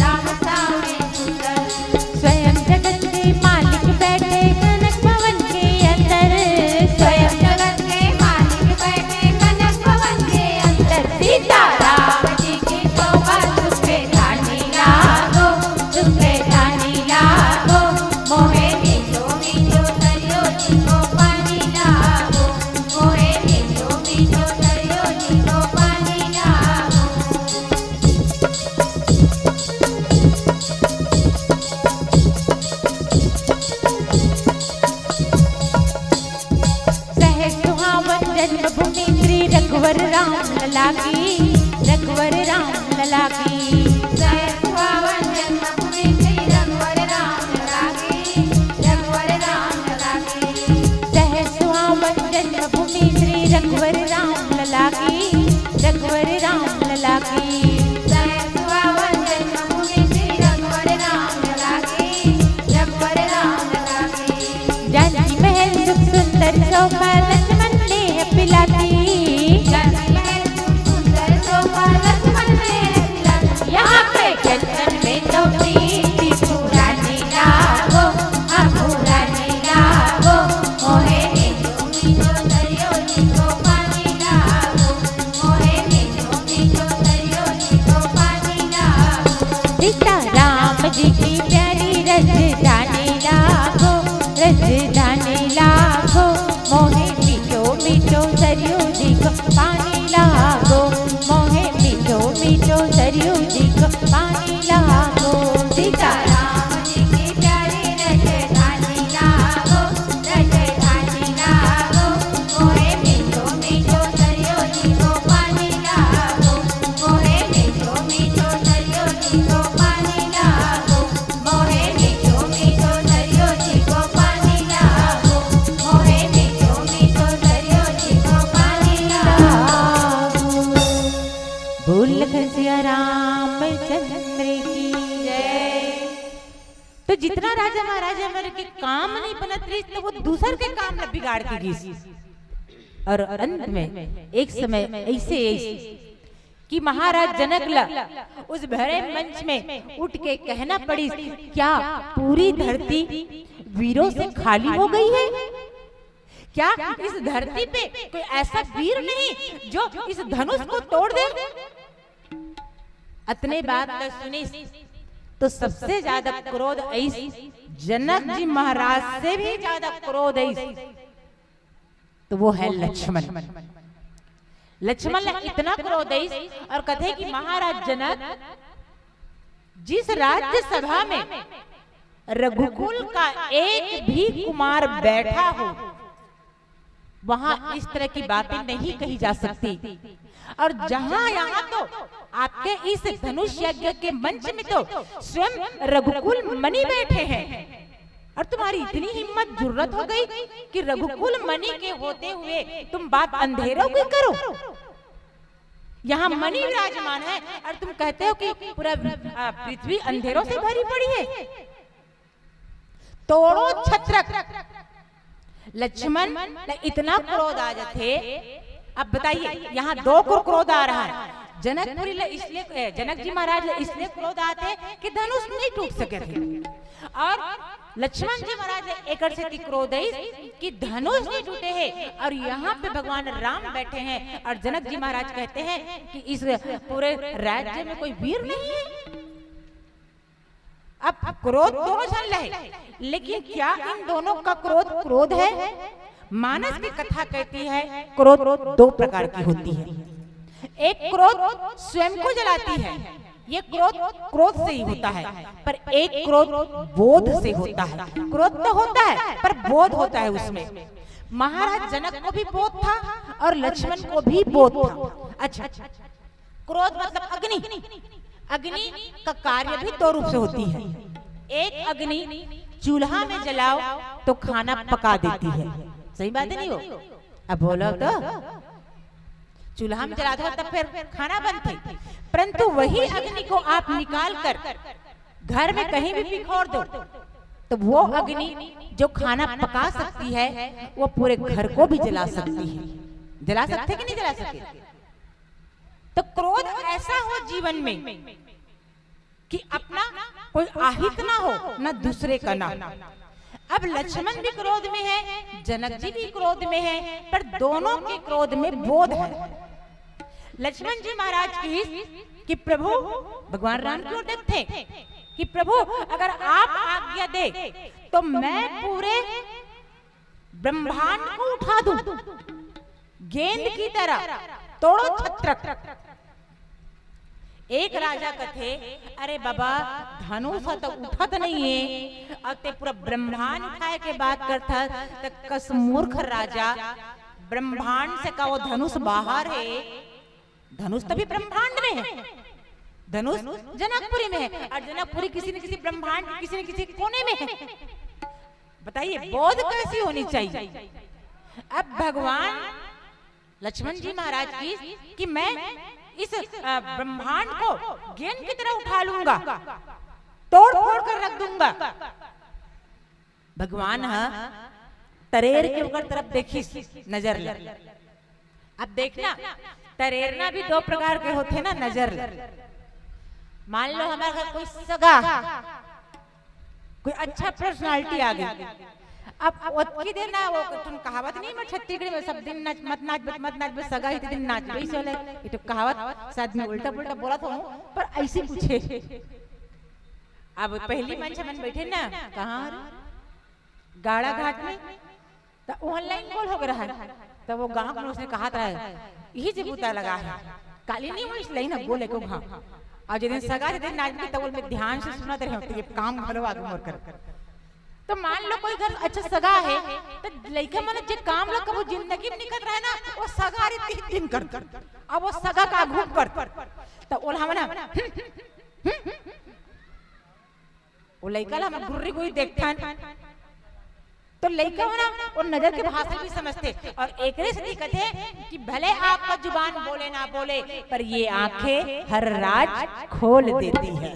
राम सावनी सुंदर। स्वयं जगत के मालिक बैठे कनक भवन के अंदर। स्वयं जगत के मालिक बैठे कनक भवन के अंदर। सीताराम जी की शोभा सुखे धानी लागो, सुखे धानी लागो। मोहे मीठो मीठो सरयो जी को पानी लागो, मोहे मीठो मीठो सरयो जी को पानी लागो। सहे सुहावन जन्मभूमि श्री रघुवर राम लला की, रघुवर राम लला की। सहे सुहावन जन्मभूमि श्री रघुवर राम लला की, रघुवर राम लला की। सहे सुहावन जन्मभूमि श्री रघुवर राम लला की, रघुवर राम लला की। सहे सुहावन जन्मभूमि श्री रघुवर राम लला की, रघुवर राम लला की। जानकी महल सुख सुंदर शोभा लक्ष्मण ने पिलाती। जानकी महल सुख सुंदर शोभा लक्ष्मण ने पिलाती। यहाँ पे जंगल में तो प्रीति पुरानी लागो, हाँ पुरानी लागो। मोहे मीठो मीठो सरयो जी को पानी लागो, मोहे मीठो मीठो सरयो जी को पानी लागो। सीताराम जी की प्यारी रजधानी लागो, रजधानी लागो। मोहे मीठो मीठो सरयो जी को पानी लागो, मोहे मीठो मीठो सरयो जी को पानी लागो। सीताराम जी की प्यारी रजधानी लागो, रजधानी लागो। मोहे मीठो मीठो सरयो जी को पानी लागो, मोहे मीठो मीठो सरयो जी को पानी लागो। मोहे मीठो मीठो सरयो जी को पानी लागो, मोहे मीठो मीठो सरयो जी को पानी लागो। बोल लखन सिया रामचंद्र की जय। तो जितना राजा महाराजा मन के काम नहीं बनत रहिस, तो वो दूसर के काम ला बिगाड़ के गिस। और अंत में एक समय ऐसे आइस कि महाराज जनक ला उस भरे मंच में उठ के कहना पड़िस, क्या पूरी धरती वीरों से खाली हो गई है? क्या इस धरती पे कोई ऐसा वीर नहीं जो इस धनुष को तोड़ दे? अतने बात ला सुनिस तो सबसे ज्यादा क्रोध आइस, जनक जी महाराज से भी ज्यादा क्रोध आइस। तो वो है लक्ष्मण। लक्ष्मण ला इतना क्रोध आइस और कथे कि महाराज जनक, जिस राज्यसभा में रघुकुल का एक भी कुमार बैठा हो, वहां इस तरह की बातें नहीं कही जा सकती। और जहां यहां तो आपके इस धनुष यज्ञ के मंच में तो स्वयं रघुकुल मुनि बैठे हैं, और तुम्हारी इतनी हिम्मत, जुर्रत हो गई कि रघुकुल मुनि के होते हुए तुम बात अंधेरों की करो। यहाँ मुनि विराजमान है और तुम कहते हो कि पूरा, आ, पृथ्वी अंधेरों से भरी पड़ी है। तोड़ो छत्रक। लक्ष्मण ला इतना क्रोध आ जाथे। अब बताइए, यहाँ दो को क्रोध आ रहा है। जनकपुरी ला इसलिए, ए, जनक जी महाराज ला इसलिए क्रोध आथे कि धनुष नहीं टूट सके थे, और लक्ष्मण जी महाराज ला एकर सेती क्रोध आइस कि धनुष नहीं टूटे हैं और यहाँ पे भगवान राम बैठे हैं और जनक जी महाराज कहते हैं कि इस पूरे राज्य में कोई वीर नहीं है। अब क्रोध दोनों झन ल हे, लेकिन क्या इन दोनों का क्रोध क्रोध है? मानस की कथा कहती है, क्रोध दो प्रकार की होती है। एक क्रोध स्वयं को जलाती है, ये क्रोध क्रोध से ही होता है, पर एक क्रोध बोध से होता है। क्रोध तो होता है, पर बोध होता है उसमें। महाराज जनक को भी बोध था और लक्ष्मण को भी बोध था। अच्छा, क्रोध मतलब अग्नि। अग्नि का कार्य भी दो रूप से होती है। एक अग्नि चूल्हा में जलाओ तो खाना पका देती है, सही बात है, नहीं हो? अब बोलो तो, चूल्हा में जला दो तब फिर खाना बनते, परंतु वही अग्नि को आप निकाल कर घर में कहीं भी बिखोर दो तो वो अग्नि जो खाना पका सकती है, वो पूरे घर को भी जला सकती है। जला सकते कि नहीं जला सकते? तो क्रोध ऐसा हो जीवन में कि अपना कोई आहित ना हो, ना दूसरे का ना। अब लक्ष्मण भी क्रोध में है, जनक जी भी क्रोध में है, पर दोनों के क्रोध में बोध है। लक्ष्मण जी महाराज की कि प्रभु, भगवान राम की ओर देखते कि प्रभु, अगर आप आज्ञा दे तो मैं पूरे ब्रह्मांड को उठा दूं गेंद की तरह, तोड़ो छत्रक। एक राजा कथे, "अरे बाबा, धनुष ह तो उठत नहीं है, अब ते पूरा ब्रह्मांड उठाए के बात करथस, त कस मूर्ख राजा, ब्रह्मांड से का वो धनुष बाहर है? धनुष तभी ब्रह्मांड में है, धनुष जनकपुरी में है, और जनकपुरी किसी न किसी ब्रह्मांड के किसी न किसी कोने में है।" बताइए, बोध कैसी होनी चाहिए? अब भगवान लक्ष्मण जी महाराज की कि मैं इस, अ, ब्रह्मांड को गेंद की तरह उठा लूंगा, तोड़ फोड़ कर रख दूंगा। भगवान ह तरेर के ओकर तरफ देखिस नजर ल। अब देखना, तरेरना भी दो प्रकार के होथे ना, नजर ल। मान लो हमारे घर कोई सगा, कोई अच्छा पर्सनालिटी आ गई, अब ओतकी देर ना वो तुम कहावत नहीं, मैं छत्तीसगढ़ी में सब दिन नाच, मत नाच, मत नाच, सगा ही दिन नाच, वही चले। ये तो कहावत शायद मैं उल्टा पुल्टा बोलत हूँ, पर ऐसी कुछ है। अब पहली मंच मन बैठे ना, कहाँ रे? गाड़ा घाट में, त ऑनलाइन कॉल हो रहा है, त वो गांव के लोग से कहत रहे, "यही जे बूता लगा है, काली नहीं होइस लाइन बोले को घा।" और जे दिन सगा, जे दिन नाच के, त बोल में ध्यान से सुनत रहे, तो ये काम घलो आगे मोर कर। तो मान लो कोई घर अच्छा सगा है, तो लइका मन जे काम ला कबो जिंदगी में निकल रहा है ना, वो सगा रे तीन दिन कर, अब वो सगा का घूम कर, तो ओला हमन वो लइका ला हमन गुर्री गुई देखथन, तो लइका हो ना, वो नजर के भाषा भी समझथे। और एकरे सेती कथे कि भले आपका जुबान बोले ना बोले, पर ये आंखें हर राज खोल देती है।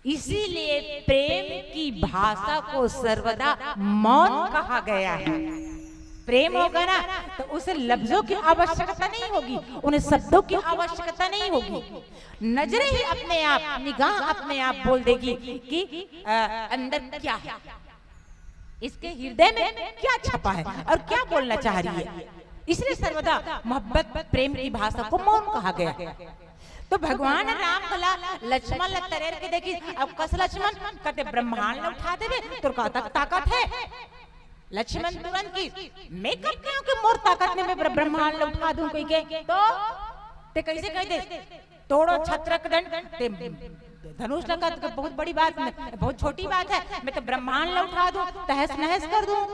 इसीलिए प्रेम की भाषा को सर्वदा मौन कहा गया है। प्रेम होगा ना, तो उसे लफ्जों की आवश्यकता नहीं होगी, उन्हें शब्दों की आवश्यकता नहीं होगी। नजरें ही अपने आप, निगाह अपने आप बोल देगी कि, अ, अंदर क्या है, इसके हृदय में क्या छपा है और क्या बोलना चाह रही है। इसलिए सर्वदा मोहब्बत, प्रेम की भाषा को मौन कहा गया है। तो भगवान राम भला लक्ष्मण ल तरेर के देखिस, अब कस लक्ष्मण, कते ब्रह्मांड ल उठा देबे, तोर का तक ताकत है? लक्ष्मण तुरंत की, "मैं कब कहेंव कि मोर ताकत में मैं ब्र-, ब्रह्मांड ल उठा दूं कोई के?" तो ते कैसे कह दे, "तोड़ो छत्रक दंड, ते धनुष लगा, तो बहुत बड़ी बात, बहुत छोटी बात है, मैं तो ब्रह्मांड ल उठा दूं, तहस नहस कर दूं।"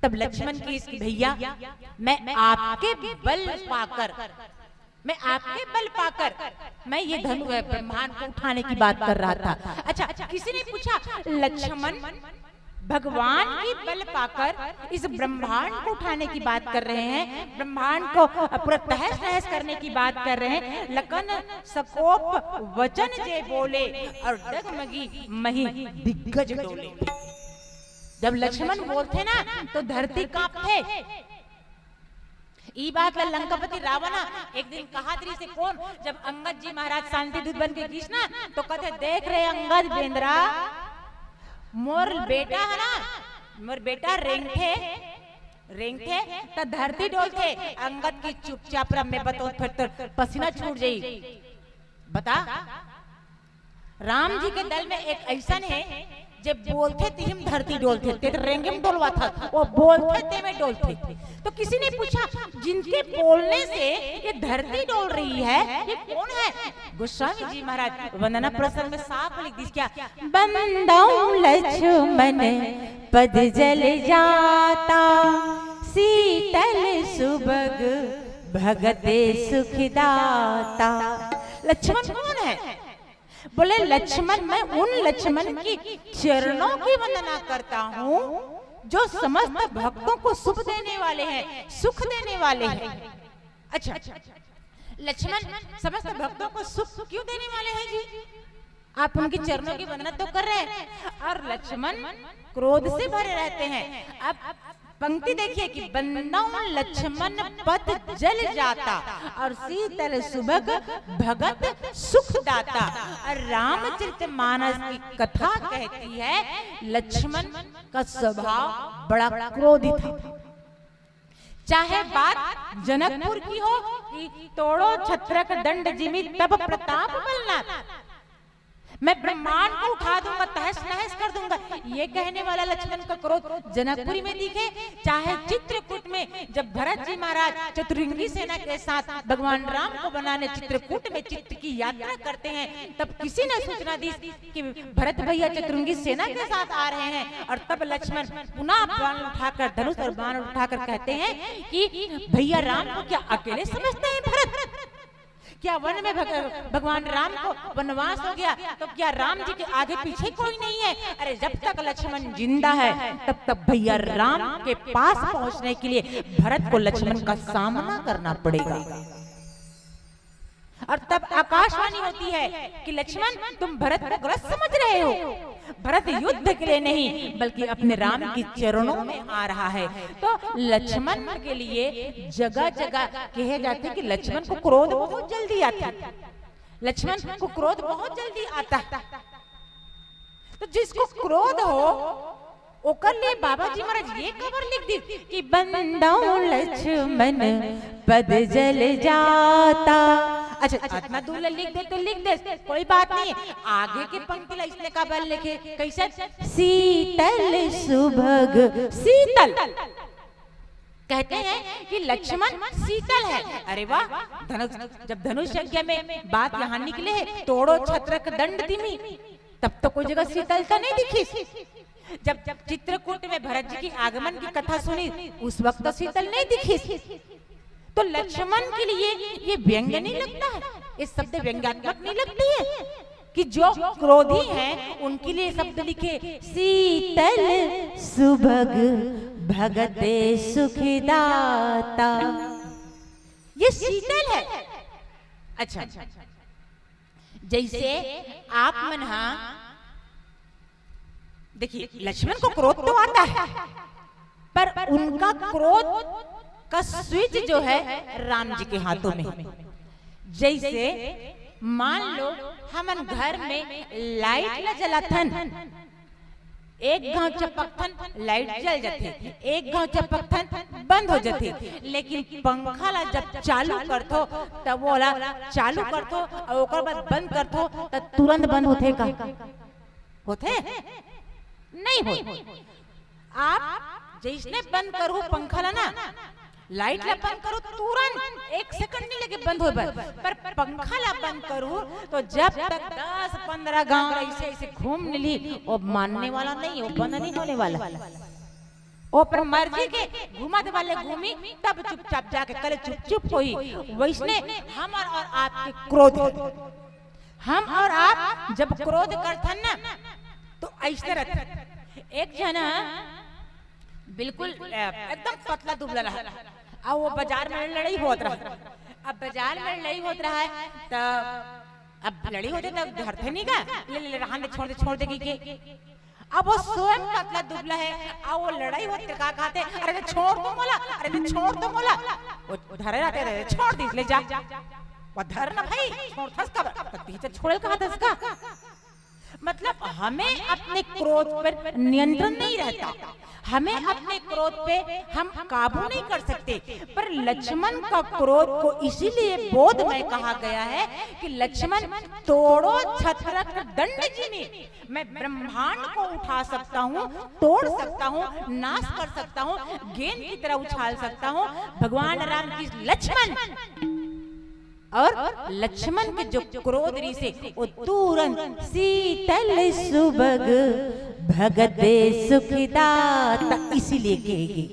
तब लक्ष्मण कहिस कि, "भैया, मैं आपके बल पाकर, मैं आपके बल पाकर मैं ये धनु-, अ, ब्रह्मांड को उठाने की बात कर रहा था।" अच्छा, किसी ने पूछा, लक्ष्मण भगवान की बल पाकर इस ब्रह्मांड को उठाने की बात कर रहे हैं, ब्रह्मांड को पूरा तहस नहस करने की बात कर रहे हैं। लखन सकोप वचन जे बोले और डगमगी मही दिग्गज डोले। जब लक्ष्मण बोलथे ना, तो धरती कांपथे। ई बात ला लंकापति रावण ह एक दिन कहत रहिसे, कोन, जब अंगद जी महाराज शांति दूत बन के गिस ना, तो कथे, "देख रे अंगद बेंदरा, मोर बेटा है ना, मोर बेटा रेंगथे, रेंगथे, त धरती डोलथे।" अंगद की, "चुपचाप रह, मैं बताऊं, फिर तो पसीना छूट जाई।" बता, राम जी के दल में एक अइसन हे, जे बोलथे तिही म धरती डोलथे, ते तो रेंगे म डोलवाथे, वो बोलथे ते में डोलथे। तो किसी ने पूछा, जिनके बोलने से ये धरती डोल रही है, ये कौन है? गोस्वामी जी महाराज वंदना प्रसंग में साफ लिख दिस क्या, बंदौ लक्ष्मण पद जल जाता, शीतल सुभग भगत सुखदाता। लक्ष्मण कौन है? बोले, लक्ष्मण, मैं उन लक्ष्मण की चरणों की वंदना करता हूँ जो समस्त भक्तों को सुख देने वाले हैं, सुख देने वाले हैं। अच्छा, लक्ष्मण समस्त भक्तों को सुख क्यों देने वाले हैं जी? आप उनके चरणों की वंदना तो कर रहे हैं, और लक्ष्मण क्रोध से भरे रहते हैं। अब पंक्ति देखिए कि बंदौ लक्ष्मण पद जल जाता और शीतल सुभग भगत सुख दाता। और रामचरित मानस की कथा कहती है, लक्ष्मण का स्वभाव बड़ा क्रोधी था। चाहे बात जनकपुर की हो कि तोड़ो छत्रक दंड जिमि तब प्रताप बलनाथ, मैं ब्रह्मांड को उठा दूंगा, तहस नहस कर दूंगा, ये कहने वाला लक्ष्मण का क्रोध जनकपुरी में दिखे, चाहे चित्रकूट में जब भरत जी महाराज चतुरंगी सेना के साथ भगवान राम को बनाने चित्रकूट में चित्र की यात्रा करते हैं, तब किसी ने सूचना दी कि भरत भैया चतुरंगी सेना के साथ आ रहे हैं, और तब लक्ष्मण पुनः बाण उठाकर, धनुष और बाण उठाकर कहते हैं कि भैया राम को क्या अकेले समझते हैं भरत? क्या वन में भग-, भगवान राम को वनवास हो गया तो क्या राम जी के आगे पीछे कोई नहीं है? अरे, जब तक लक्ष्मण जिंदा है तब तक भैया राम के पास पहुंचने के लिए भरत को लक्ष्मण का सामना करना पड़ेगा। और तब आकाशवाणी होती है कि लक्ष्मण, तुम भरत को गलत समझ रहे हो, भरत युद्ध के लिए नहीं बल्कि अपने राम के चरणों में आ रहा है। तो लक्ष्मण के लिए जगह जगह कहे जाते कि लक्ष्मण को क्रोध बहुत जल्दी आता है, लक्ष्मण को क्रोध बहुत जल्दी आता है। तो जिसको क्रोध हो, ओकर लिए बाबा जी महाराज ये काबर लिख दिस कि बंदौ लक्ष्मण पद जल जाता। अच्छा, इतना दूर ले लिख दे तो लिख दे, कोई बात नहीं है। आगे के पंक्ति ला इसने काबर लिखे, कैसे? शीतल सुभग, शीतल कहते हैं कि लक्ष्मण शीतल है। अरे वाह, धनुष, जब धनुष यज्ञ में बात यहाँ निकले है, तोड़ो छत्रक दंड तिमि, तब तो कोई जगह शीतलता नहीं दिखिस। जब, जब चित्रकूट में भरत जी की आगमन की कथा सुनी, उस वक्त तो शीतल नहीं दिखिस। तो लक्ष्मण के लिए ये व्यंग्य नहीं लगता है, ये शब्द व्यंग्यात्मक नहीं लगती है कि जो क्रोधी हैं उनके लिए शब्द लिखे, शीतल सुभग भगत सुखदाता। ये शीतल है। अच्छा, जैसे आप मन हा, देखिए, लक्ष्मण को क्रोध तो आता है, पर उनका क्रोध का स्विच जो है राम जी के हाथों में है। जैसे मान लो, हमन घर में लाइट ला जलाथन, एक घाव चपकथन, लाइट जल जाथे, एक घाव चपकथन, बंद हो जाथे। लेकिन पंखा ला जब चालू करथो, तब ओला चालू करथो और ओकर बाद बंद करथो, त तुरंत बंद होथे का? होथे? नहीं होथे। आप जैसने बंद करहू पंखा ला ना, लाइट ला बंद करहू, तुरंत एक सेकंड नहीं लगे बंद होए बर, पर पंखा ला बंद करहू तो जब तक दस पंद्रह घाव ऐसे ऐसे घूम नहीं ली, वो मानने वाला नहीं, वो बंद नहीं होने वाला। वो अपन मर्जी के घुमा दे वाले घूमी, तब चुपचाप जाके करे चुप चुप होई। वैसने हमर और आपके क्रोध, हम और आप जब क्रोध करथन ना, तो ऐसे रहथन। एक झन बिल्कुल, अ, एकदम पतला दुबला रहा, और वो बाजार में लड़ाई होत रहा। अब बाजार में लड़ाई होत रहा है, तो अब लड़ाई होते तब धरथे नहीं का, ले, ले, ले, रहन दे, छोड़ दे, छोड़ दे, की, की। अब वो स्वयं पतला दुबला है, और वो लड़ाई होते का कहते, "अरे, तो छोड़ दो मोला, अरे, तो छोड़ दो मोला।" वो धरे रहते, "अरे, छोड़ दीस, ले जा।" वो धर ना भाई, छोड़ थस का, तो पीछे छोड़े कहा थस का। मतलब, हमें अपने क्रोध पर नियंत्रण नहीं रहता, हमें अपने क्रोध पे हम काबू नहीं कर सकते। पर लक्ष्मण का क्रोध को इसीलिए बोधमय कहा गया है कि लक्ष्मण, तोड़ो छत्रक दंड जिमि, मैं ब्रह्मांड को उठा सकता हूँ, तोड़ सकता हूँ, नाश कर सकता हूँ, गेंद की तरह उछाल सकता हूँ। भगवान राम की लक्ष्मण और लक्ष्मण के जो क्रोध रिहिसे, वो तुरंत शीतल सुभग भगत सुखदाता, इसीलिए कहे गे,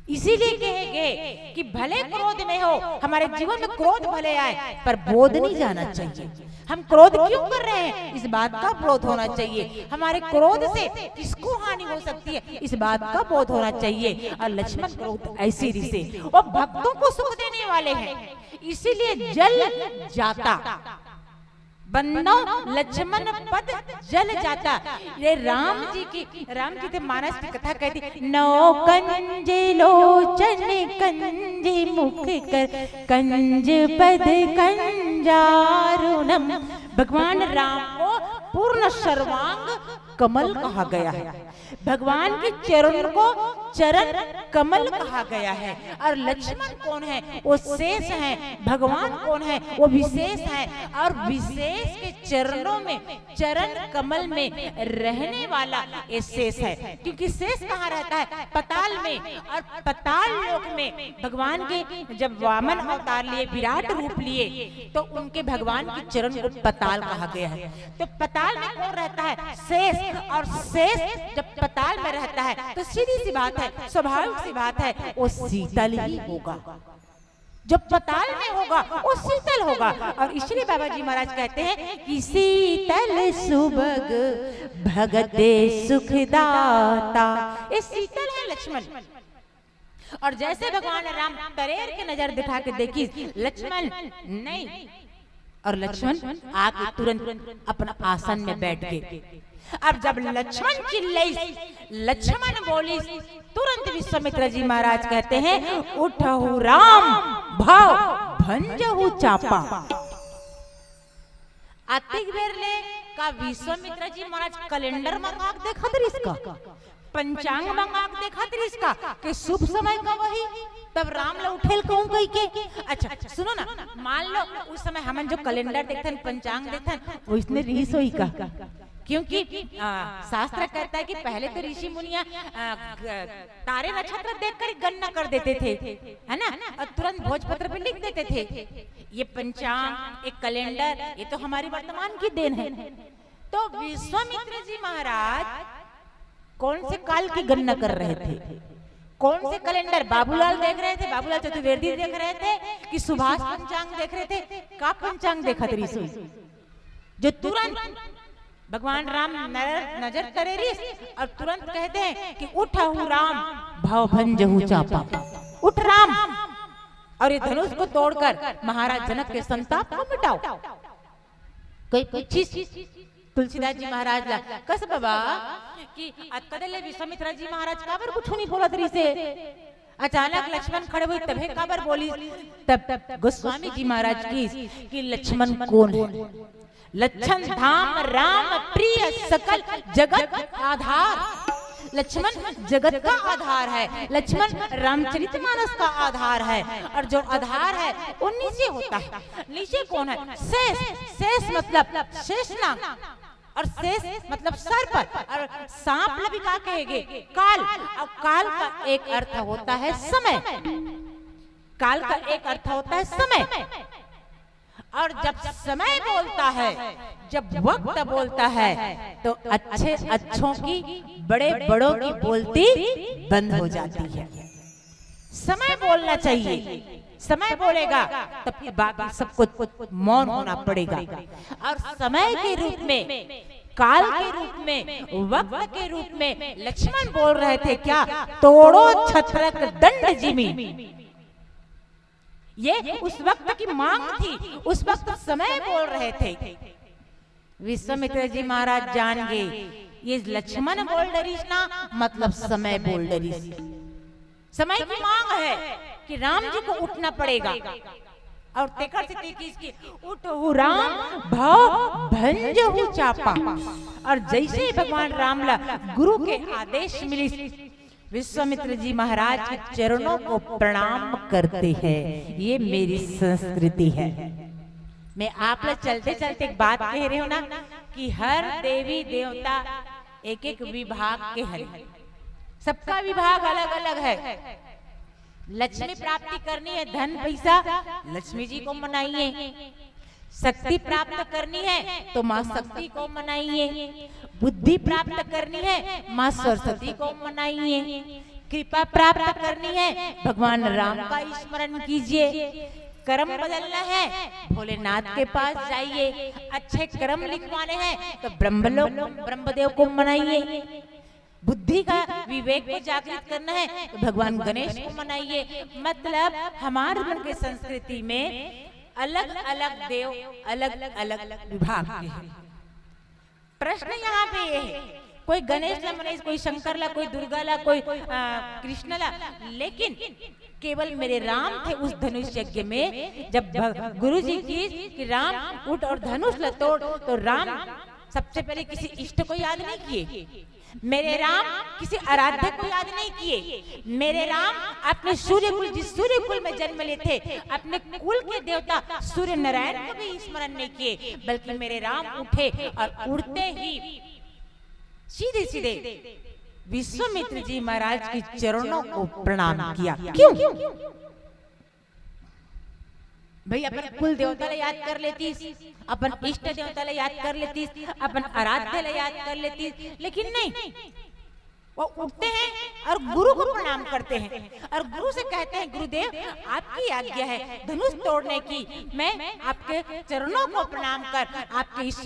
इसीलिए कहे गे कि भले क्रोध में हो, हमारे जीवन में क्रोध भले आए, पर बोध नहीं जाना चाहिए। हम क्रोध क्यों कर रहे हैं, इस बात का बोध होना चाहिए। हमारे क्रोध से किसको हानि हो सकती है, इस बात का बोध होना चाहिए। और लक्ष्मण क्रोध ऐसी रिहिसे, वो भक्तों को सुख देने वाले हैं, इसीलिए जल जाता। बंदो लक्ष्मण पद जल जाता। ये राम जी की, राम जी थे मानस की कथा कहती, नौ कंज लोचन कंज मुख कर, कंज पद कंजारुणम। भगवान राम को पूर्ण सर्वांग कमल कहा गया है। भगवान के चरण को चरण कमल कहा गया है। और लक्ष्मण कौन है? वो शेष है। भगवान कौन है? वो विशेष है। और विशेष के चरणों में, चरण कमल में रहने वाला ये शेष है। क्योंकि शेष कहाँ रहता है? पताल में। और पताल लोक में भगवान के जब वामन अवतार लिए, विराट रूप लिए, तो उनके भगवान के चरण को पताल कहा गया है। तो पताल में कौन रहता है? शेष। और शेष जब पताल में रहता है, तो सीधी सी बात है, स्वाभाविक सी बात है, वो शीतल ही होगा। जब पताल में होगा, वो शीतल होगा। और इसलिए बाबा जी महाराज कहते हैं कि शीतल सुभग भगत सुखदाता, ये शीतल है लक्ष्मण। और जैसे भगवान राम तरेर के नजर दिखा के देखी, लक्ष्मण नहीं, और लक्ष्मण आके तुरंत अपना आसन में बैठ गए। अब जब लक्ष्मण चिल्लइस, लक्ष्मण बोलिस, तुरंत विश्वामित्र जी महाराज कहते हैं, उठहु राम भव भंजहु चापा। अतिक बेर ले का विश्वामित्र जी महाराज कैलेंडर मंगा के देखत रहिस का, पंचांग मंगा के देखत रहिस का कि शुभ समय का वही, तब राम ला उठेल कहूं कहि के। अच्छा सुनो ना, मान लो उस समय हमन जो कैलेंडर देखथन, पंचांग देखथन, वइसने रहिस होही का? क्योंकि आ, शास्त्र कहता है कि पहले तो ऋषि मुनिया आ, ग- तारे नक्षत्र देखकर ही गणना कर देते थे, है ना, और तुरंत भोजपत्र पे लिख देते थे। ये पंचांग, एक कैलेंडर, ये तो हमारी वर्तमान की देन है। तो विश्वामित्र जी महाराज कौन से काल की गणना कर रहे थे? कौन से कैलेंडर? बाबूलाल देख रहे थे, बाबूलाल चतुर्वेदी देख रहे थे कि सुभाष पंचांग देख रहे थे? का पंचांग देखत रहिस होही जो तुरंत भगवान राम नर-, नजर तरेरिस और तुरंत कहते हैं कि उठहु राम भव भंजहु चापा, उठ राम, और ये धनुष को तोड़कर महाराज जनक के संताप को मिटाओ। कोई पूछिस तुलसीदास जी महाराज ला, कस बाबा कि अतका देर ले विश्वामित्र जी महाराज काबर कुछु नहीं बोलत रहिसे, अचानक लक्ष्मण खड़े होइस तभे काबर बोलिस? तब गोस्वामी जी महाराज कहिस कि लक्ष्मण कौन है? लक्षण धाम राम प्रिय सकल जगत आधार। लक्ष्मण जगत का आधार है, लक्ष्मण रामचरितमानस का आधार है। और जो आधार है वो नीचे होता है। नीचे कौन है? शेष। शेष मतलब शेषनाग। और शेष मतलब सर्प। और सांप ला भी का कहे गे? काल। और काल का एक अर्थ होता है समय। काल का एक अर्थ होता है समय। और जब समय बोलता है, जब वक्त बोलता है, तो अच्छे अच्छों की, बड़े बड़ों की बोलती बंद हो जाती है। समय बोलना चाहिए। समय बोलेगा तब बाकी सब कुछ मौन होना पड़ेगा। और समय के रूप में, काल के रूप में, वक्त के रूप में लक्ष्मण बोल रहे थे क्या? तोड़ो छत्रक दंड जिमि। ये उस वक्त की मांग थी, उस वक्त समय बोल रहे थे। विश्वामित्र जी महाराज जान गए, ये लक्ष्मण बोल डरिस ना, मतलब समय बोल डरिस। समय की मांग है कि राम जी को उठना पड़ेगा। और तेकर सेती किहिस कि उठहु राम भव भंजहु चापा। और जैसे ही भगवान राम ला गुरु के आदेश मिलिस, विश्वामित्र जी महाराज के चरणों को प्रणाम करते हैं। ये मेरी संस्कृति है। मैं आप ला चलते चलते एक बात कह रही हूँ ना कि हर देवी देवता एक एक विभाग के हरे, सबका विभाग अलग अलग है। लक्ष्मी प्राप्ति करनी है, धन पैसा, लक्ष्मी जी को मनाइए। शक्ति प्राप्त करनी है तो माँ शक्ति को मनाइए। बुद्धि प्राप्त करनी है, माँ सरस्वती को मनाइए। कृपा प्राप्त करनी है, भगवान राम का स्मरण कीजिए। कर्म बदलना है, भोलेनाथ के पास जाइए। अच्छे कर्म लिखवाने हैं तो ब्रह्मलोक, ब्रह्मदेव को मनाइए। बुद्धि का, विवेक को जागृत करना है तो भगवान गणेश को मनाइए। मतलब हमारे मन के संस्कृति में अलग अलग देव, अलग अलग विभाग के हैं। प्रश्न यहाँ पे ये है, कोई गणेश ला मनाइस, कोई शंकर ला, कोई दुर्गा ला, कोई आ, कृष्ण ला, लेकिन केवल मेरे राम थे उस धनुष यज्ञ में। जब भ- गुरु जी की कि राम उठ और धनुष ला तोड़, तो राम सबसे पहले किसी इष्ट को याद नहीं किए, मेरे राम किसी आराध्य को याद नहीं किए। मेरे राम अपने सूर्य कुल, जिस सूर्य कुल में जन्म लिए थे, अपने कुल के देवता सूर्य नारायण को भी स्मरण नहीं किए, बल्कि मेरे राम उठे और उठते ही सीधे सीधे विश्वामित्र जी महाराज के चरणों को प्रणाम किया। क्यों भाई? अपन कुल देवता ला याद कर लेतीस, अपन इष्ट देवता ला याद कर लेतीस, अपन आराध्य ला याद कर लेतीस, लेकिन नहीं, वो उठते हैं और गुरु को प्रणाम करते हैं और गुरु से कहते हैं, गुरुदेव, आपकी आज्ञा है धनुष तोड़ने की, मैं आपके चरणों को प्रणाम कर आपके इस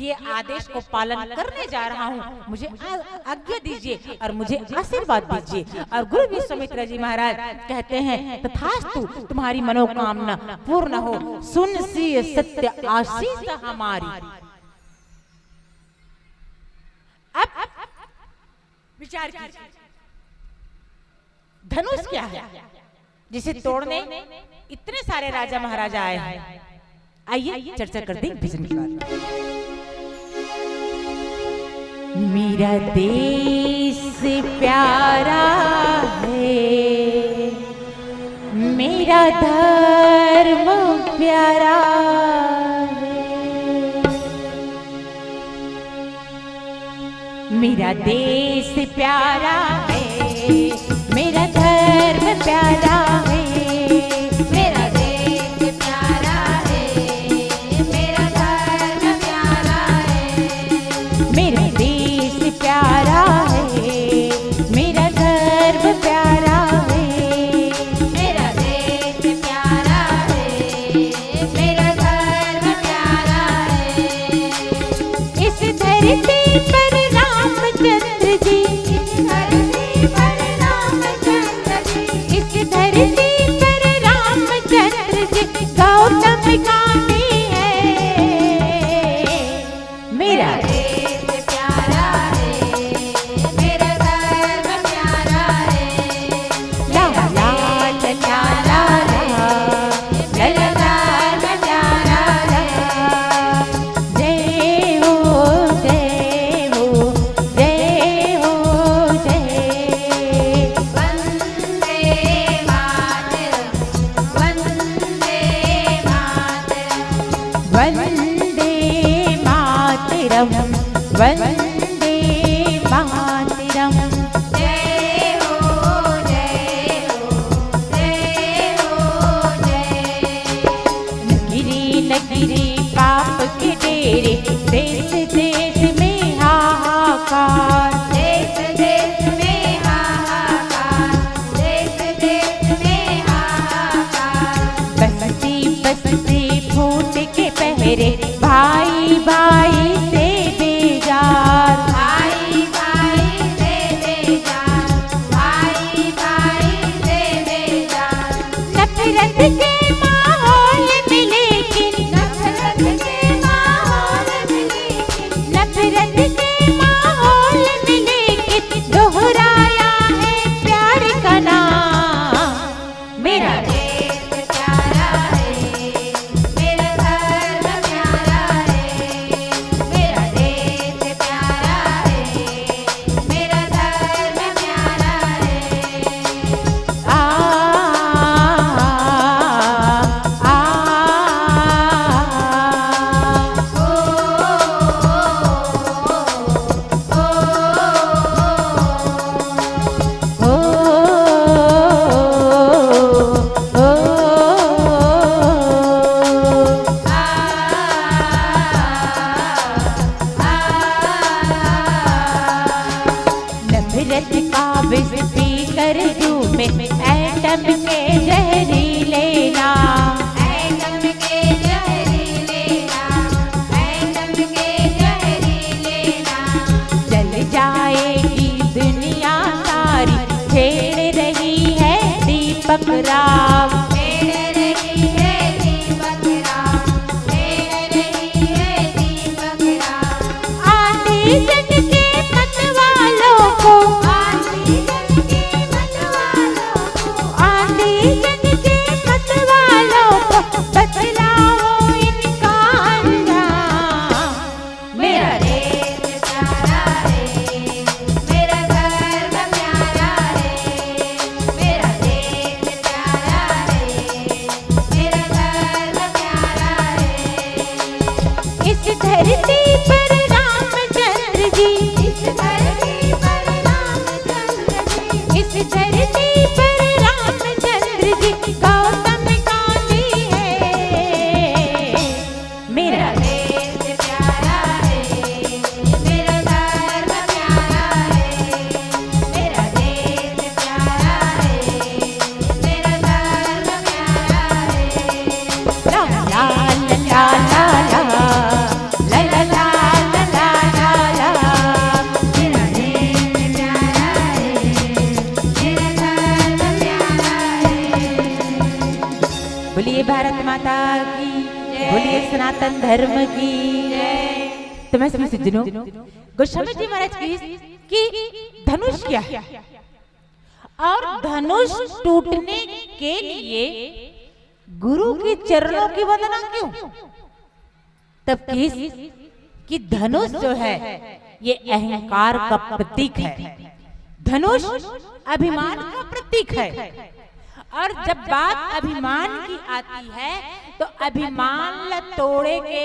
ये आदेश को पालन करने जा रहा हूँ। मुझे आ- आज्ञा दीजिए और मुझे आशीर्वाद दीजिए। और गुरु विश्वामित्र जी महाराज कहते हैं, तथास्तु, तुम्हारी मनोकामना पूर्ण हो, सुन सिय सत्य आशीष हमारी। अब विचार कीजिए, धनुष क्या है जिसे तोड़ने इतने सारे राजा महाराजा आए हैं? आइए चर्चा करते हैं भजन के बाद। मेरा देश प्यारा है, मेरा धर्म प्यारा है। मेरा देश प्यारा है, मेरा धर्म प्यारा है। मेरा देश प्यारा है, मेरा धर्म प्यारा है। मेरा देश प्यारा है, मेरा धर्म प्यारा है। मेरा देश प्यारा है, मेरा धर्म प्यारा है। इस धरती पर रामचंद्र जी, इस धरती पर रामचंद्र जी, इस धरती पर रामचंद्र जी गौतम गांधी है। मेरा देश प्यारा है, मेरा धर्म प्यारा है। ला ला ला ला ला, ला ला ला ला ला ला। जय हो, जय हो, जय हो, जय। वंदे मातरम, वंदे मातरम। वंदे मातरम, वंदे मातरम। जय हो, जय हो, जय हो, जय। नगरी नगरी पाप के डेरे, देश देश में हाहाकार। देश देश में हाहाकार, देश देश में हाहाकार। बस्ती बस्ती फूट के पहरे, भाई भाई से बेजार। भाई भाई से बेजार, भाई भाई से बेजार। नफरत के माहौल में लेकिन, नफरत के माहौल में लेकिन, नफरत के माहौल में लेकिन दोहराया है प्यार का नाम। मेरा देश प्यारा है, राम। मेरे रही है दीपक राम, मेरे रही है दीपक राम। आंधी जन के मत वालों को, आंधी जन के मत वालों को, आंधी जन के मत वालों को, बतलाओ इनका अंजाम। मेरा देश प्यारा रे, मेरा धर्म प्यारा रे, मेरा देश प्यारा रे, मेरा धर्म प्यारा रे। इस धरती पर रामचंद्र जी, इस धरती पर रामचंद्र जी, इस धरती पर रामचंद्र जी गौतम गांधी है। मेरा देश प्यारा है, मेरा धर्म प्यारा है, मेरा देश प्यारा है, मेरा धर्म प्यारा है। ला, ला, ला, ला, ला, ला। ला, ला, ला, ला, ला, ला, ला। मेरा देश प्यारा है, मेरा धर्म प्यारा है। बोलिए भारत माता की, बोलिए सनातन धर्म की। तो मैं सभी सज्जनों, गोस्वामी जी महाराज की कि धनुष क्या है और धनुष टूटने के लिए गुरु के चरणों की वंदना क्यों? तब किस कि धनुष जो है, ये अहंकार का प्रतीक है। धनुष अभिमान का प्रतीक है। और जब बात अभिमान की आती है, तो अभिमान ल तोड़े के,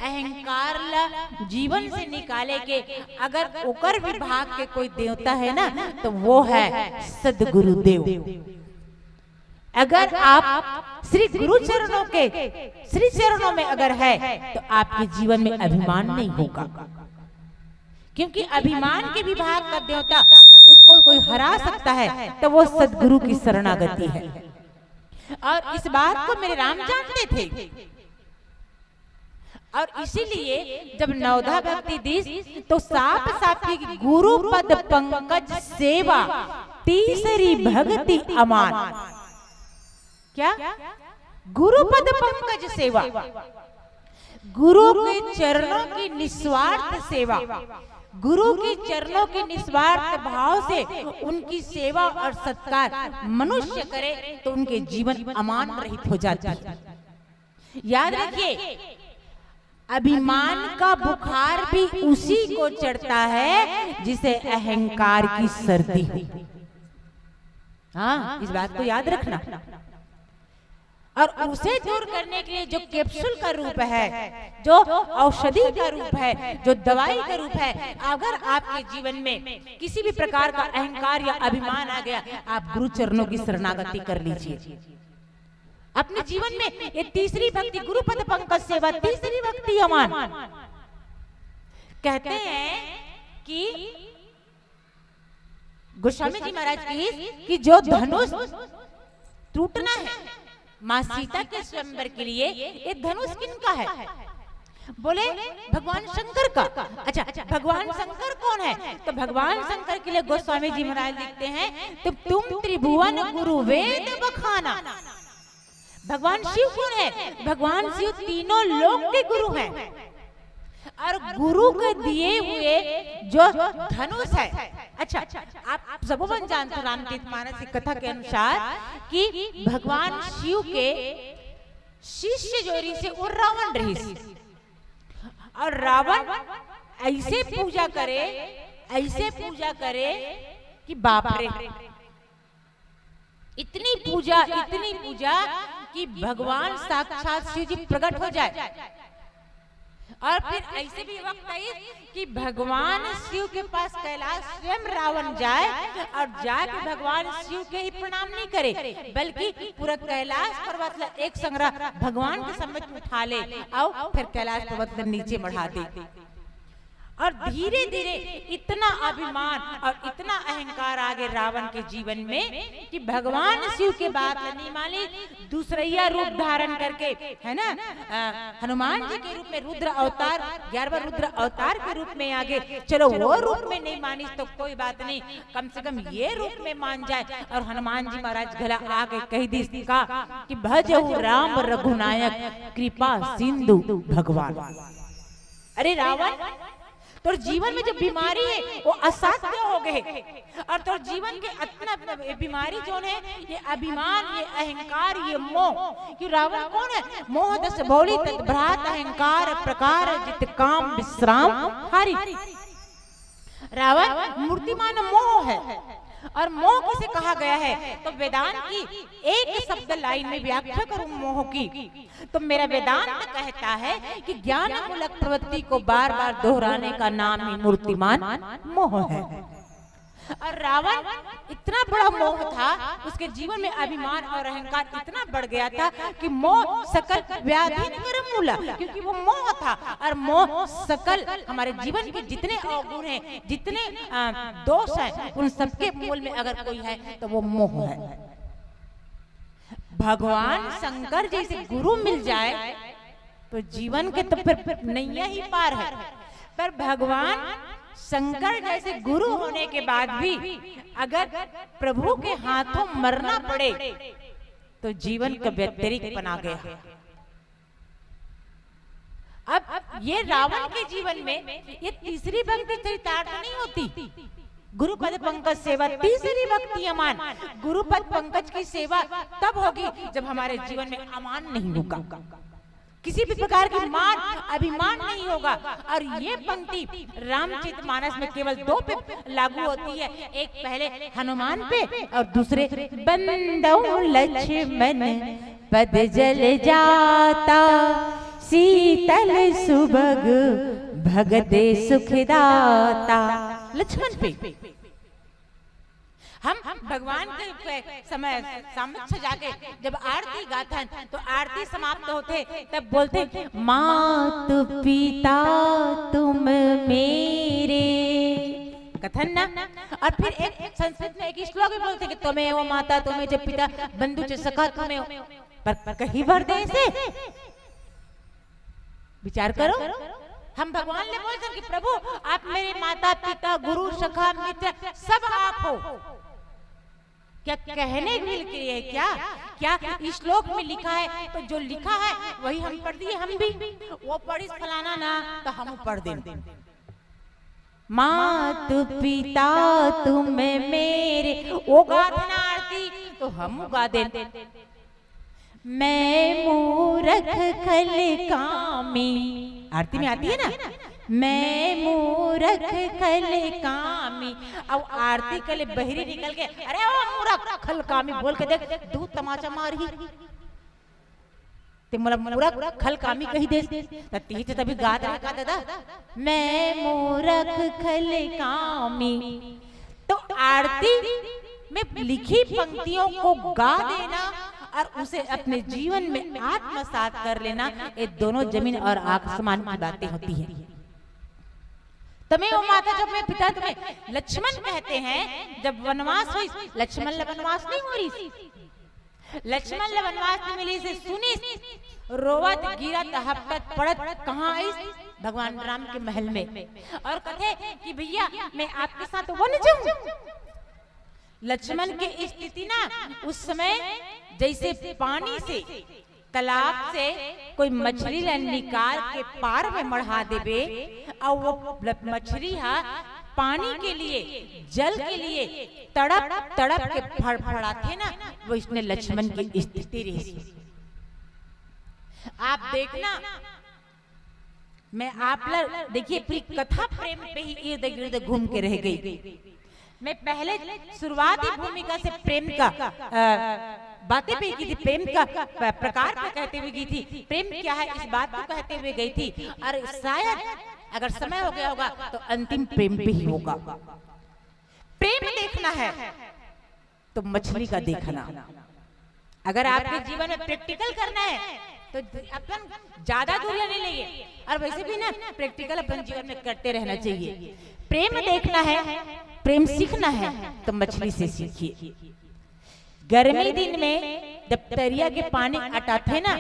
अहंकार ल जीवन से निकाले के, अगर ओकर विभाग के कोई देवता है ना, तो वो है सदगुरुदेव। अगर आप श्री गुरु चरणों के, श्री चरणों में अगर है, तो आपके जीवन में अभिमान नहीं होगा, क्योंकि अभिमान के विभाग का देवता, उसको कोई हरा सकता है, तो वो सदगुरु की शरणागति है। और इस बात को मेरे राम जानते थे। और इसीलिए जब नवधा भक्ति दिस, तो साफ साफ की गुरु पद पंकज सेवा, तीसरी भक्ति अमान। क्या? गुरु पद पंकज सेवा, गुरु के चरणों की निस्वार्थ सेवा, गुरु के चरणों के निस्वार्थ भाव से उनकी सेवा और सत्कार मनुष्य करे, तो उनके जीवन अमान रहित हो जाती है। याद रखिए, अभिमान का बुखार भी उसी को चढ़ता है जिसे अहंकार की सर्दी हो। हाँ, इस बात को याद रखना। और उसे दूर करने के लिए जो कैप्सूल का रूप है, जो औषधि का रूप है, जो दवाई का रूप है, अगर आपके जीवन में किसी भी प्रकार का अहंकार या अभिमान आ गया, आप गुरु चरणों की शरणागति कर लीजिए। अपने जीवन में ये तीसरी भक्ति, गुरु पद पंकज सेवा, तीसरी भक्ति अमान। कहते हैं कि गोस्वामी जी महाराज की कि जो धनुष टूटना है माँ सीता के स्वयंवर के लिए, ये धनुष किनका है? बोले, भगवान शंकर का। अच्छा, भगवान शंकर कौन है? तो भगवान शंकर के लिए गोस्वामी जी महाराज लिखते हैं, तो तुम त्रिभुवन गुरु वेद बखाना। भगवान शिव कौन है? भगवान शिव तीनों लोक के गुरु हैं। और गुरु के दिए हुए जो धनुष है, अच्छा, आप सब मन जानते हो रामचरित मानस की कथा के अनुसार कि भगवान शिव के शिष्य जो रहिस हे वो रावण रहिस, और रावण ऐसे पूजा करे, ऐसे पूजा करे कि बाप रे, इतनी पूजा, इतनी पूजा कि भगवान साक्षात शिव जी प्रकट हो जाए। और फिर ऐसे भी वक्त आई कि भगवान शिव के पास कैलाश स्वयं रावण जाए और जाके भगवान शिव के ही प्रणाम नहीं करे, बल्कि पूरा कैलाश पर्वत ला एक संग भगवान के समक्ष उठा ले, अउ फिर कैलाश पर्वत ला नीचे मढ़ा दे। और धीरे धीरे इतना अभिमान और इतना अहंकार आ गे रावण के जीवन में कि भगवान शिव के बात ल नहीं मानी, दूसरैया रूप धारण करके, है ना, अ, हनुमान जी के रूप में रुद्र अवतार, ग्यारहवाँ रुद्र अवतार के रूप में आ गे। चलो, वो रूप में नहीं मानिस तो कोई बात नहीं, कम से कम ये रूप में मान जाए। और हनुमान जी महाराज घला आके कहि दिस का कि भजहु राम रघुनायक कृपा सिंधु भगवान। अरे रावण, तोर जीवन में जो बीमारी हे, वो असाध्य हो गे हे। और तोर जीवन के अतना बीमारी जोन हे, ये अभिमान, ये अहंकार, ये मोह। क्यों, रावण कौन हे? मोह दस भौली तत भ्रात, अहंकार प्रकार जित काम विश्राम हारी। रावण मूर्तिमान मोह हे। और मोह किसे कहा गया हे? तो वेदांत की एक शब्द लाइन में व्याख्या करूं मोह की, तो मेरा वेदांत कहता है कि ज्ञान मूलक प्रवृत्ति को बार बार दोहराने का नाम ही मूर्तिमान मोह है। और रावण इतना बड़ा मोह था, उसके जीवन में अभिमान और अहंकार इतना बढ़ गया था कि मोह सकल व्याधि निवरम मूला, क्योंकि वो मोह था। और मोह सकल हमारे जीवन के जितने अवगुण हैं, जितने, अ, दोष हैं, उन सबके मूल में अगर कोई है तो वो मोह है। भगवान शंकर जैसे गुरु मिल जाए तो जीवन के तो फिर नैया ही पार है। पर भगवान शंकर जैसे गुरु होने के बाद भी अगर प्रभु के हाथों मरना पड़े तो जीवन का व्यतिरिक बना गया। अब ये रावण के जीवन में ये तीसरी पंक्ति चरितार्थ नहीं होती। गुरुपद पंकज सेवा तीसरी भक्ति अमान। गुरुपद पंकज की सेवा तब होगी जब हमारे जीवन में अमान नहीं होगा, किसी भी प्रकार की मान अभिमान नहीं होगा। और ये पंक्ति रामचरित मानस में केवल दो पे लागू होती है, एक पहले हनुमान पे और दूसरे बंदौ लक्ष्मण पद जल जाता, शीतल सुभग भगत सुखदाता। लक्ष्मण पे हम भगवान के, के समय समक्ष जाके जब आरती गाथन तो आरती समाप्त होथे तब बोलथे, मात पिता तुम मेरे, कथन ना। और फिर एक संस्कृत में एक श्लोक भी बोलथे कि त्वमेव माता त्वमेव च पिता बंधु च सखा त्वमेव, पर कही भर दे इसे। विचार करो, हम भगवान ले बोलथन कि प्रभु आप मेरे माता पिता गुरु सखा मित्र सब आप हो। क्या कहने के लिए है क्या? क्या इस श्लोक में लिखा है तो जो लिखा है वही हम पढ़ दिए, हम भी वो पढ़िस फलाना ना तो हम पढ़ दें। मात पिता तुम मेरे, वो गाथन आरती तो हम गा दें। मैं मूरख खल कामी, आरती में आती है ना, मैं मूरख खल कामी। अब आरती कले बहिरी निकल के, अरे ओ मूरख खल कामी बोल के देख, दू तमाचा मारही। ते मोला मूरख खल कामी कही देस, त तिही तो तभी गात रहे का दादा, मैं मूरख खल कामी। तो आरती में लिखी पंक्तियों को गा देना और उसे अपने जीवन में आत्मसात कर लेना, ये दोनों जमीन और आसमान की बातें होती हैं। तमे वो माता जब मैं पिता तुम्हें लक्ष्मण कहते हैं, जब वनवास हुई लक्ष्मण ल वनवास नहीं हो रही, लक्ष्मण ल वनवास नहीं मिली से सुनी, रोवत गिरत हपटत पड़त कहाँ आई? भगवान राम के महल में। और कथे कि भैया मैं आपके साथ वन जाऊं। लक्ष्मण के स्थिति ना उस समय जैसे पानी से, तालाब से कोई मछली ला निकाल के पार में मढ़ा देबे, और वो ल-, मछली हा पानी के लिए, जल के लिए तड़प तड़प के फड़फड़ाथे ना, वो इसने लक्ष्मण की स्थिति रही। आप देखना, मैं आप ला, देखिए, पूरी कथा प्रेम पे ही इर्द गिर्द घूम के रह गई। मैं पहले शुरुआती भूमिका से प्रेम का, अ, बातें पे की थी, प्रेम का प-, प्रकार पे कहते हुए गई थी, प्रेम क्या है इस बात को कहते हुए गई थी। और शायद अगर समय हो गया होगा तो अंतिम प्रेम पे ही होगा। प्रेम देखना है तो मछली का देखना। अगर आपके जीवन में प्रैक्टिकल करना है तो अपन ज्यादा दूरियां नहीं लेंगे। और वैसे भी ना, प्रैक्टिकल अपन जीवन में करते रहना चाहिए। प्रेम देखना है, प्रेम सीखना है, तो मछली से सीखिए। गर्मी दिन में जब तरिया के पानी अटाथे ना,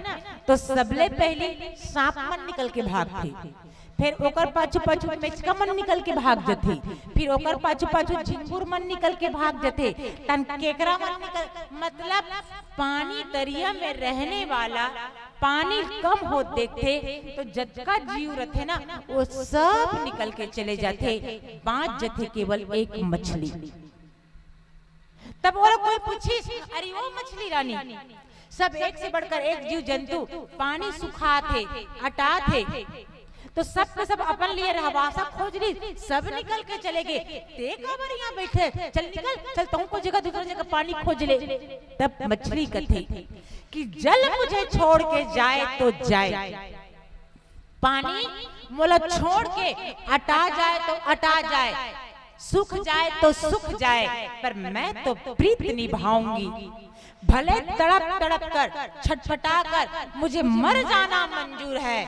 तो सबले पहले सांप मन निकल के भागथे, फिर ओकर पाछू पाछू मेचका मन निकल के भाग जथे, फिर ओकर पाछू पाछू झिंगुर मन निकल के भाग जथे, तन केकरा मन निकल, मतलब पानी तरिया में रहने वाला, पानी कम होत देखथे तो जतका जीव रथे ना, वो सब निकल के चले जाथे, बांच जथे केवल एक मछली। तब वो कोई पूछिस, "अरे वो मछली रानी, सब एक से बढ़कर एक जीव जंतु, पानी सुखात हे, अटात हे, तो सब के सब अपन लिए रहवासा खोज ली, सब निकल के चले गे, ते काबर यहाँ बैठे? चल निकल, चल तुमको जगह, दूसरा जगह पानी खोज ले।" तब मछली कथे कि जल मुझे छोड़ के जाए तो जाए, पानी मोला छोड़ के अटा जाए तो अटा जाए, सूख जाए तो सूख जाए, पर मैं तो प्रीत निभाऊंगी। भले तड़प तड़प कर, छटपटा कर मुझे मर जाना मंजूर है,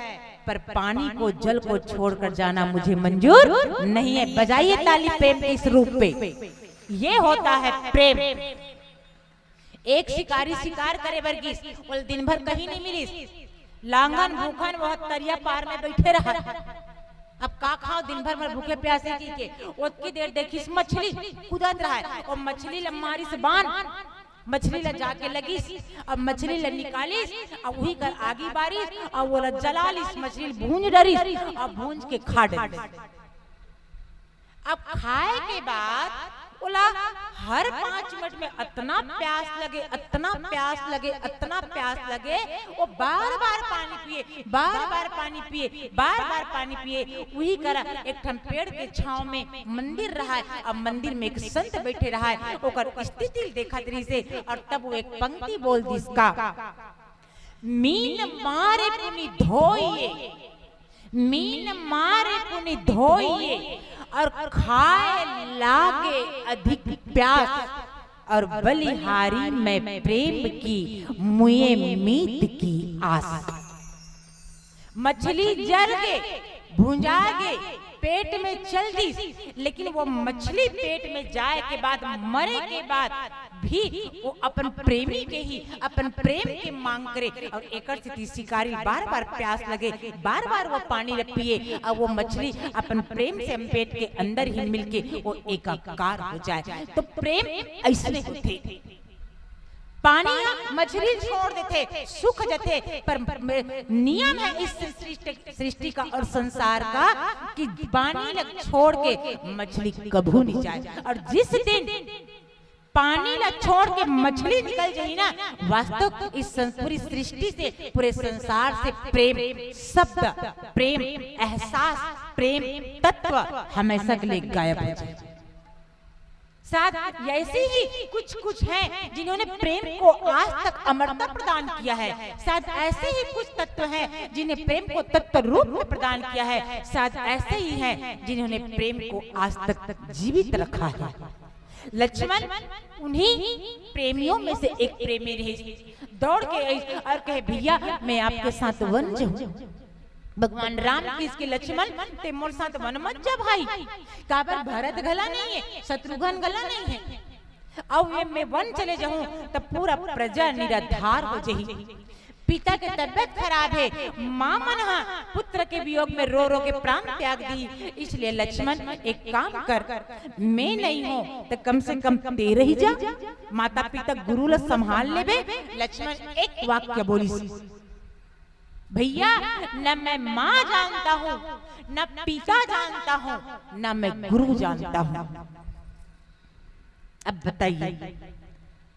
पर पानी को, जल को छोड़कर जाना मुझे मंजूर नहीं है। बजाइए ताली प्रेम के इस रूप पे। ये होता है प्रेम। एक शिकारी शिकार करे बर गिस, ओला दिन भर कहीं नहीं मिलिस। लांगन भूखन वह तरिया पार में बैठे रहा। अब का खाओ, दिन भर में भूखे प्यासे जी के। ओतकी देर देखिस मछली कूदत रहा, और मछली ला मारिस बान, मछली ला जाके लगिस, अब मछली ला निकालिस, अब वही कर आगी बारिस, अब ओला जला लिस, मछली भूंज डरिस, अब भूंज के खा डरिस। अब खाए के बाद ओला हर पाँच मिनट में अतना प्यास लगे, अतना प्यास लगे, अतना प्यास लगे, वो बार बार पानी पिए, बार बार पानी पिए, बार बार पानी पिए। वही करा एक ठन पेड़ के छांव में मंदिर रहा है। अब मंदिर में एक संत बैठे रहा है, ओकर स्थिति देखत रहिसे, और तब वो एक पंक्ति बोल दिस का, "मीन मारे पुनि धोइए, मीन मारे पुनि धोइए, और खाए लागे अधिक प्यास, और बलिहारी मैं प्रेम की, मुए मीत की आस।" मछली जर गे, भुंजा गे, पेट में चल दिस, लेकिन वो मछली पेट में जाए के बाद, मरे के बाद भी वो अपन प्रेमी के ही, अपन प्रेम के मांग करे। और एकर सेती शिकारी बार बार प्यास लगे, बार बार वो पानी ल पिए, और वो मछली अपन प्रेम से हम पेट के अंदर ही मिलके वो एकाकार हो जाए। तो प्रेम ऐसने होथे। पानी ह मछली छोड़ देथे, सूख जथे, पर म-, नियम है इस सृष्टि, सृष्टि का और संसार का कि पानी ल छोड़ के मछली कभू नहीं जाए। और जिस दिन पानी ल छोड़ के मछली निकल जाही ना, वास्तव इस सं-, पूरी सृष्टि से, पूरे संसार से प्रेम शब्द, प्रेम एहसास, प्रेम तत्व हमेशा के लिए गायब हो जाए। शायद ऐसे ही कुछ कुछ हैं जिन्होंने प्रेम को आज तक अमरता प्रदान किया है। शायद ऐसे ही कुछ तत्व हैं जिन्हें प्रेम को तत्व रूप में प्रदान किया है। शायद ऐसे ही हैं जिन्होंने प्रेम को आज तक जीवित रखा है। लक्ष्मण उन्हीं प्रेमियों में से एक प्रेमी रहे। दौड़ के आई और कहे, "भैया, मैं आपके साथ वन जाऊं।" भगवान राम किहिस के, "लक्ष्मण, ते मोर साथ वन मत जा भाई, काबर भरत घला नहीं है, शत्रुघ्न घला नहीं है, अउ ये मैं वन चले जाहूं त पूरा प्रजा निराधार हो जाही।" पिता के तबियत खराब है, माँ मन हा पुत्र के वियोग में रो रो के प्राण त्याग दी, इसलिए लक्ष्मण एक काम कर, मैं नहीं हूं त कम से कम ते रही जा, माता पिता गुरु ला संभाल लेबे। लक्ष्मण एक वाक्य बोलिस, "भैया, न मैं माँ जानता हूँ, न पिता जानता हूँ, न मैं गुरु जानता हूँ।" अब बताइए,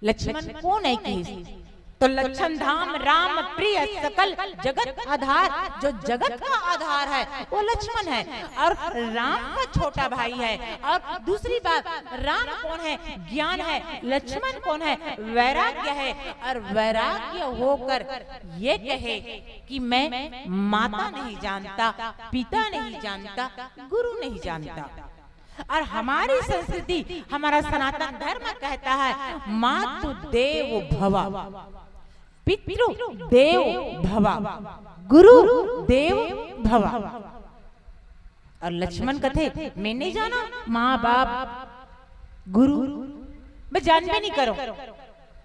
लक्ष्मण कौन है कि? तो लक्षण धाम राम प्रिय सकल जगत आधार, जो जगत का आधार है वो लक्ष्मण है, और राम का छोटा भाई है। और दूसरी बात, राम कौन है? ज्ञान है। लक्ष्मण कौन है? वैराग्य है। और वैराग्य होकर ये कहे कि मैं माता नहीं जानता, पिता नहीं जानता, गुरु नहीं जानता। और हमारी संस्कृति, हमारा सनातन धर्म कहता है, "मातु देव भवा।" पितृ देव भवा, गुरु देव भवा। और लक्ष्मण कथे, मैं नहीं जाना, माँ बाप, गुरु, मैं जानबे नहीं करो।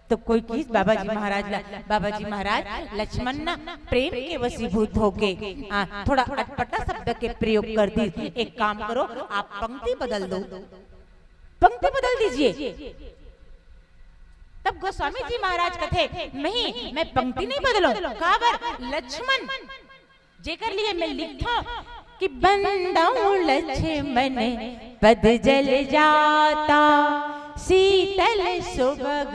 तो कोई किहिस बाबा जी महाराज ला, बाबा जी महाराज, लक्ष्मण ना प्रेम के वशीभूत होके, आ, थोड़ा अटपटा शब्द के प्रयोग कर दिस। एक काम करो, आप पंक्ति बदल दो, पंक्ति बदल दीजिए। तब गोस्वामी जी महाराज कथे, नहीं, मैं पंक्ति नहीं बदलूं। काबर? लक्ष्मण, जेकर लिए मैं लिखथों कि बंदौं लक्ष्मण पद जल जाता, शीतल सुभग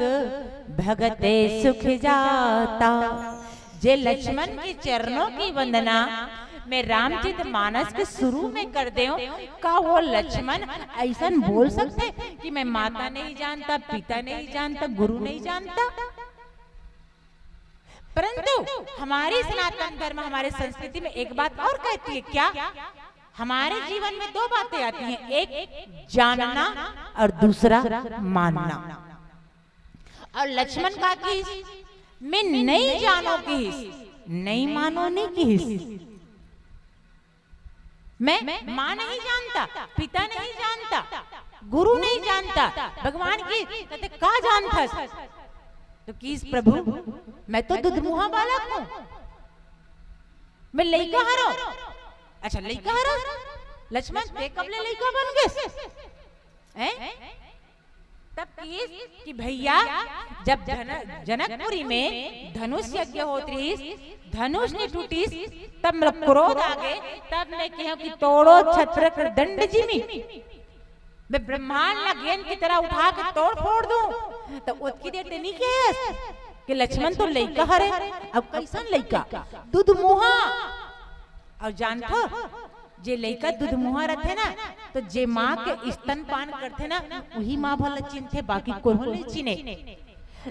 भगत सुख जाता। जे लक्ष्मण के चरणों की वंदना मैं रामचरित मानस के शुरू में कर देऊं, का वो लक्ष्मण ऐसन बोल सकथे कि मैं माता नहीं जानता, पिता नहीं जानता, गुरु नहीं जानता? परंतु हमारी सनातन धर्म, हमारे संस्कृति में एक बात और कहती है क्या? हमारे जीवन में दो बातें आती हैं, एक जानना और दूसरा मानना। और लक्ष्मण का किहिस, मैं नहीं जानो किहिस, नहीं मानो नहीं किहिस। मैं माँ नहीं जानता, पिता नहीं जानता, गुरु नहीं जानता, भगवान की कथे का जानथस? तो किहिस, प्रभु, मैं तो दुधमुहा बालक हूँ, मैं लइका हरव। अच्छा, लइका हरव? लक्ष्मण, ते कब ले लइका बन गेस? हैं? तब किहिस कि भैया, जब जन-, जनकपुरी में धनुष यज्ञ होत रिहिस, धनुष नहीं टूटिस, तब मोला क्रोध आ गे, तब मैं कहेंव कि तोड़ो छत्र कर दंड जिमी। मैं ब्रह्मांड ला गेंद की तरह उठा के तोड़ फोड़ दूं। तो ओतकी देर ते नहीं कहेस कि लक्ष्मण तो लइका हरे, अब कैसन लइका? दुधमुहा। और जानथो, जे लइका दुधमुहा रथे ना, तो जे माँ के स्तनपान करथे ना, वही माँ भला चिन्हथे, बाकी कोनो नहीं चिन्हे।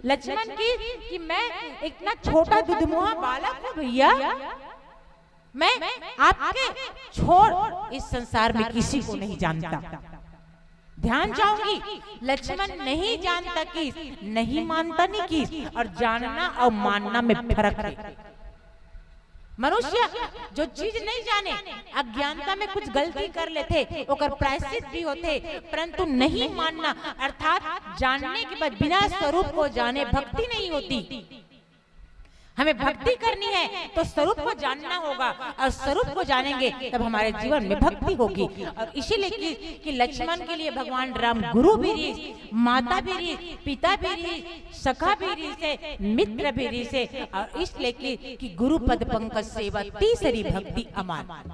लक्ष्मण किहिस कि मैं इतना छोटा दुधमुहा बालक हूँ भैया, मैं आपके छोड़ इस संसार में किसी को नहीं जानता। ध्यान चाहूंगी, लक्ष्मण नहीं जानता किहिस, नहीं मानता नहीं किहिस, और जानना और मानना में फर्क है। मनुष्य जो चीज नहीं जाने, अज्ञानता में कुछ गलती कर लेथे, ओकर प्रायश्चित भी होथे, परंतु नहीं मानना अर्थात जानने के बाद बिना स्वरूप को जाने भक्ति नहीं होती। हमें भक्ति करनी है तो स्वरूप को जानना होगा, और स्वरूप को जानेंगे तब हमारे जीवन में भक्ति होगी। और इसीलिए कि, कि लक्ष्मण के लिए भगवान राम गुरु भी रिहिस, माता भी रिहिस, पिता भी रिहिस, सखा भी रिहिसे, मित्र भी रिहिसे, और इसलिए कि, कि गुरु पद पंकज सेवा तीसरी भक्ति अमान।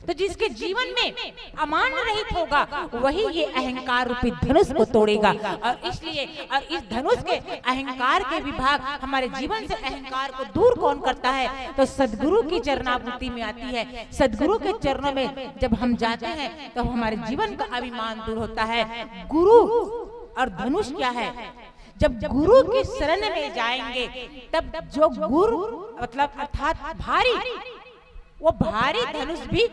तो जिसके जीवन में अमान रहित होगा, वही ये अहंकार रूपी धनुष को तोड़ेगा। और इसलिए, और इस धनुष के अहंकार के विभाग, हमारे जीवन से अहंकार को दूर कौन करता है? तो सदगुरु की चरणावृत्ति में आती है। सदगुरु के चरणों में जब हम जाते हैं, तो हमारे जीवन का अभिमान दूर होता है। गुरु और धनुष क्या है? जब गुरु की शरण में जाएंगे, तब जो गुरु, मतलब अर्थात भारी, वो भारी धनुष भी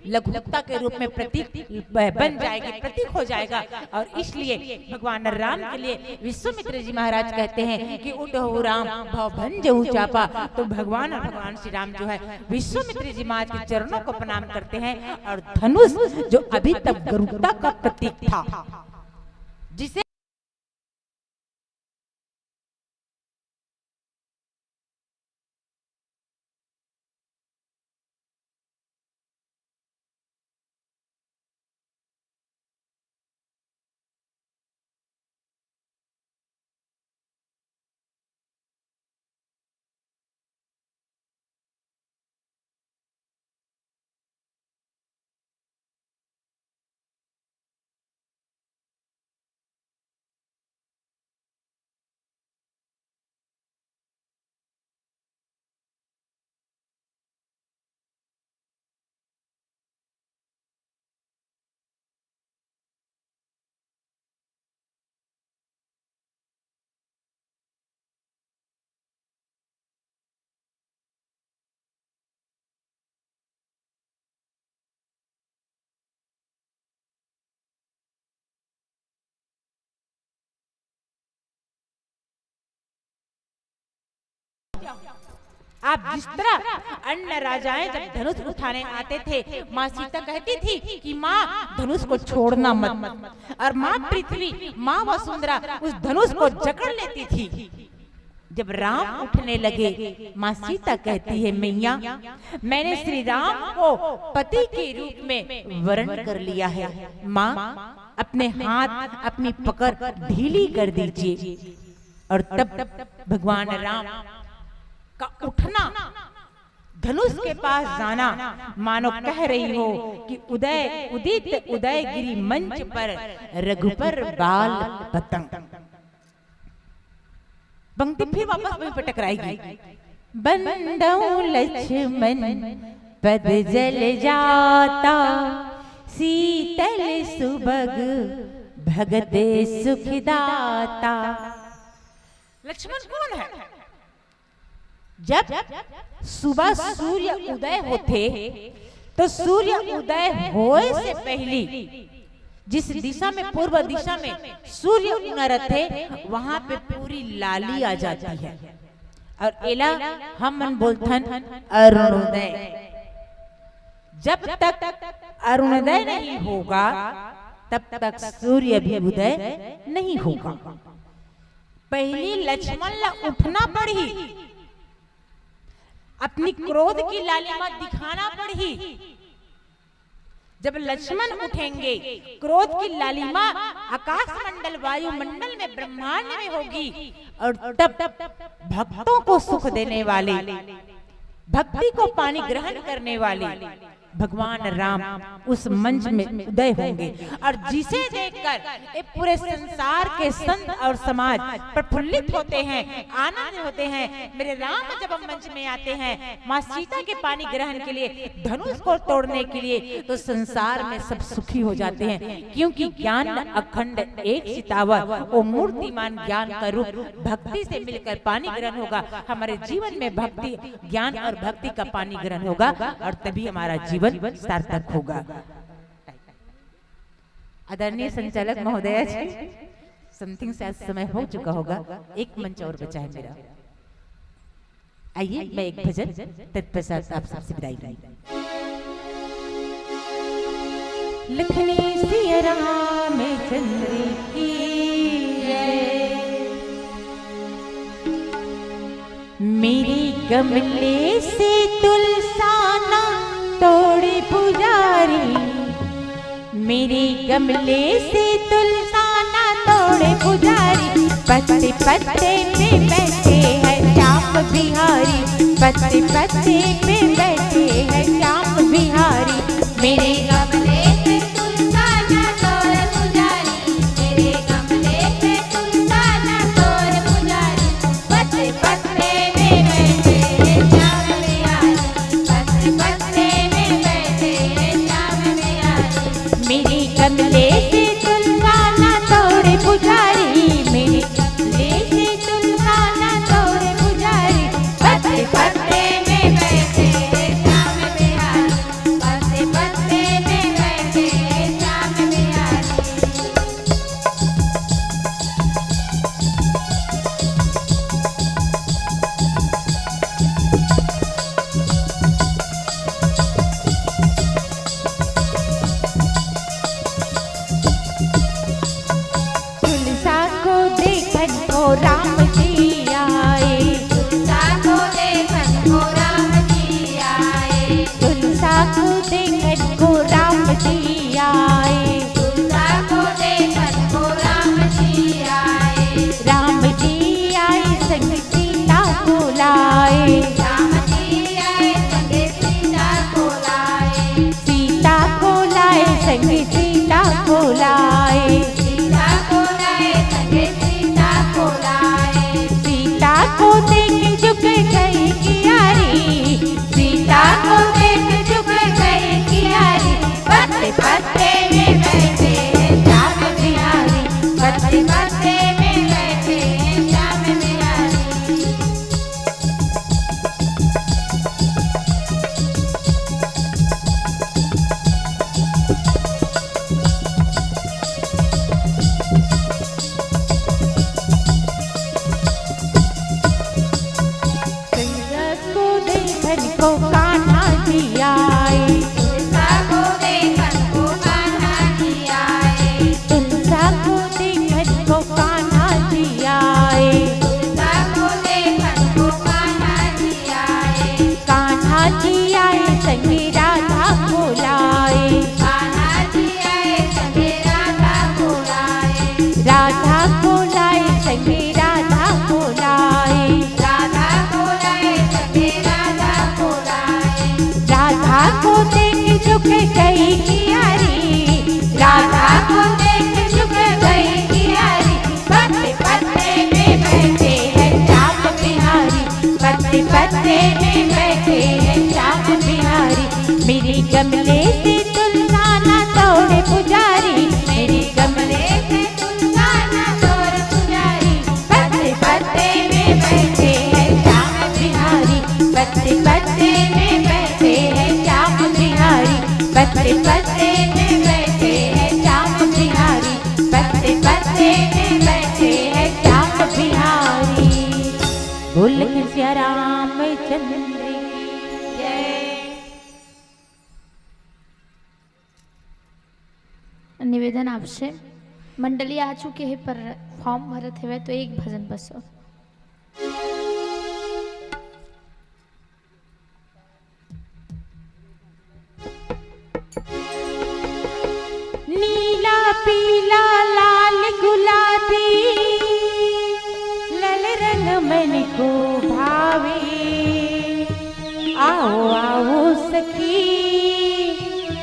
लघुता के रूप में प्रतीक ब-, बन जाएगी, प्रतीक हो जाएगा। और इसलिए भगवान राम के लिए विश्वामित्र जी महाराज कहते हैं कि "उठहु राम भव भंजहु चापा", तो भगवान और भगवान श्री राम जो है, विश्वामित्र जी महाराज के चरणों को प्रणाम करते हैं। और धनुष जो अभी तक गरुड़ता का प्रतीक था, जिसे आप जिस तरह अन्य राजाएं जब धनुष उठाने आते थे, माँ सीता कहती थी कि माँ, धनुष को छोड़ना मत। और माँ पृथ्वी, माँ वसुंधरा उस धनुष को जकड़ लेती थी। जब राम उठने लगे, माँ सीता कहती है, मैया, मैंने श्री राम को पति के रूप में वरण कर लिया है। माँ, अपने हाथ, अपनी पकड़ ढीली कर दीजिए। और तब भगवान राम का उठना, धनुष के पास जाना, मानो कह रही हो कि उदय, उदित उदयगिरि मंच पर रघुबर बाल पतंग। पंक्ति फिर वापस वहीं पर टकराएगी। बंदौ लक्ष्मण पद जल जाता, शीतल सुभग भगत सुखदाता। लक्ष्मण कौन है? जब सुबह सूर्य उदय होथे, तो सूर्य उदय होए से पहली जिस दिशा में, पूर्व दिशा में सूर्य उगना रहथे, वहां पे पूरी लाली आ जाती है। और एला हमन बोलथन अरुणोदय। जब तक अरुणोदय नहीं होगा, तब तक सूर्य भी उदय नहीं होगा। पहली लक्ष्मण ला उठना पड़ही, अपनी क्रोध की लालिमा दिखाना पड़ही। जब लक्ष्मण उठेंगे, क्रोध की लालिमा आकाश मंडल, वायुमंडल में, ब्रह्मांड में होगी, और तब भक्तों को सुख देने वाले, भक्ति को पानी ग्रहण करने वाले भगवान राम उस मंच में उदय होंगे। और जिसे देखकर ये पूरे संसार के संत और समाज प्रफुल्लित होते हैं, आनंद होते हैं। मेरे राम जब मंच में आते हैं, माँ सीता के पानी ग्रहण के लिए, धनुष को तोड़ने के लिए, तो संसार में सब सुखी हो जाते हैं, क्योंकि ज्ञान अखंड एक चितावर, वो मूर्तिमान ज्ञान का रूप भक्ति से मिलकर पानी ग्रहण होगा। हमारे जीवन में भक्ति, ज्ञान और भक्ति का पानी ग्रहण होगा और तभी हमारा जीवन सार्थक होगा। आदरणीय संचालक महोदया जी, समथिंग से आज समय हो चुका होगा, एक मंच और बचा है मेरा। आइए, मैं एक भजन, तत्पश्चात आप सबसे विदाई लूंगी। लखनी सिया रामचंद्र की जय। मेरे गमले से तुलसाना तोड़े पुजारी, मेरे गमले से तुलसाना तोड़े पुजारी। पत्ते पत्ते पे बैठे हैं श्याम बिहारी, पत्ते पत्ते पे बैठे हैं श्याम बिहारी। मेरे गमले से तुलसाना तोड़े पुजारी, मेरे गमले से तुलसाना तोड़े पुजारी। पत्ते पत्ते में बैठे हैं श्याम बिहारी, पत्ते पत्ते में बैठे हैं श्याम बिहारी। मेरे गमले से तुलसाना तोड़े पुजारी, मेरे गमले से तुलसाना तोड़े पुजारी। पत्ते पत्ते में बैठे हैं श्याम बिहारी, पत्ते पत्ते में जी आए संगे राधा को लाए। कान्हा जी आए संगे राधा को लाए। राधा को लाए संगे राधा को लाए। राधा को लाए संगे राधा को लाए। राधा को देख झुक गई कियारी। राधा को देख झुक गई कियारी। पत्ते पत्ते में बैठे हैं श्याम बिहारी। पत्ते पत्ते में बैठे हैं श्याम बिहारी। मेरे गमले से तुलना ना तोड़े पुजारी। मेरे गमले से तुलना ना तोड़े पुजारी। पत्ते पत्ते में बैठे हैं श्याम बिहारी। पत्ते पत्ते में बैठे हैं श्याम बिहारी। पत्ते पत्ते में बैठे हैं श्याम बिहारी। पत्ते पत्ते में बैठे हैं श्याम बिहारी। बोल सिया रामचंद्र की जय। निवेदन आपसे, मंडली आ चुके हे पर form भरत हवय, तो एक भजन बस। नीला पीला लाल गुलाबी, लाल रंग मन को भावे। आओ आओ सखी,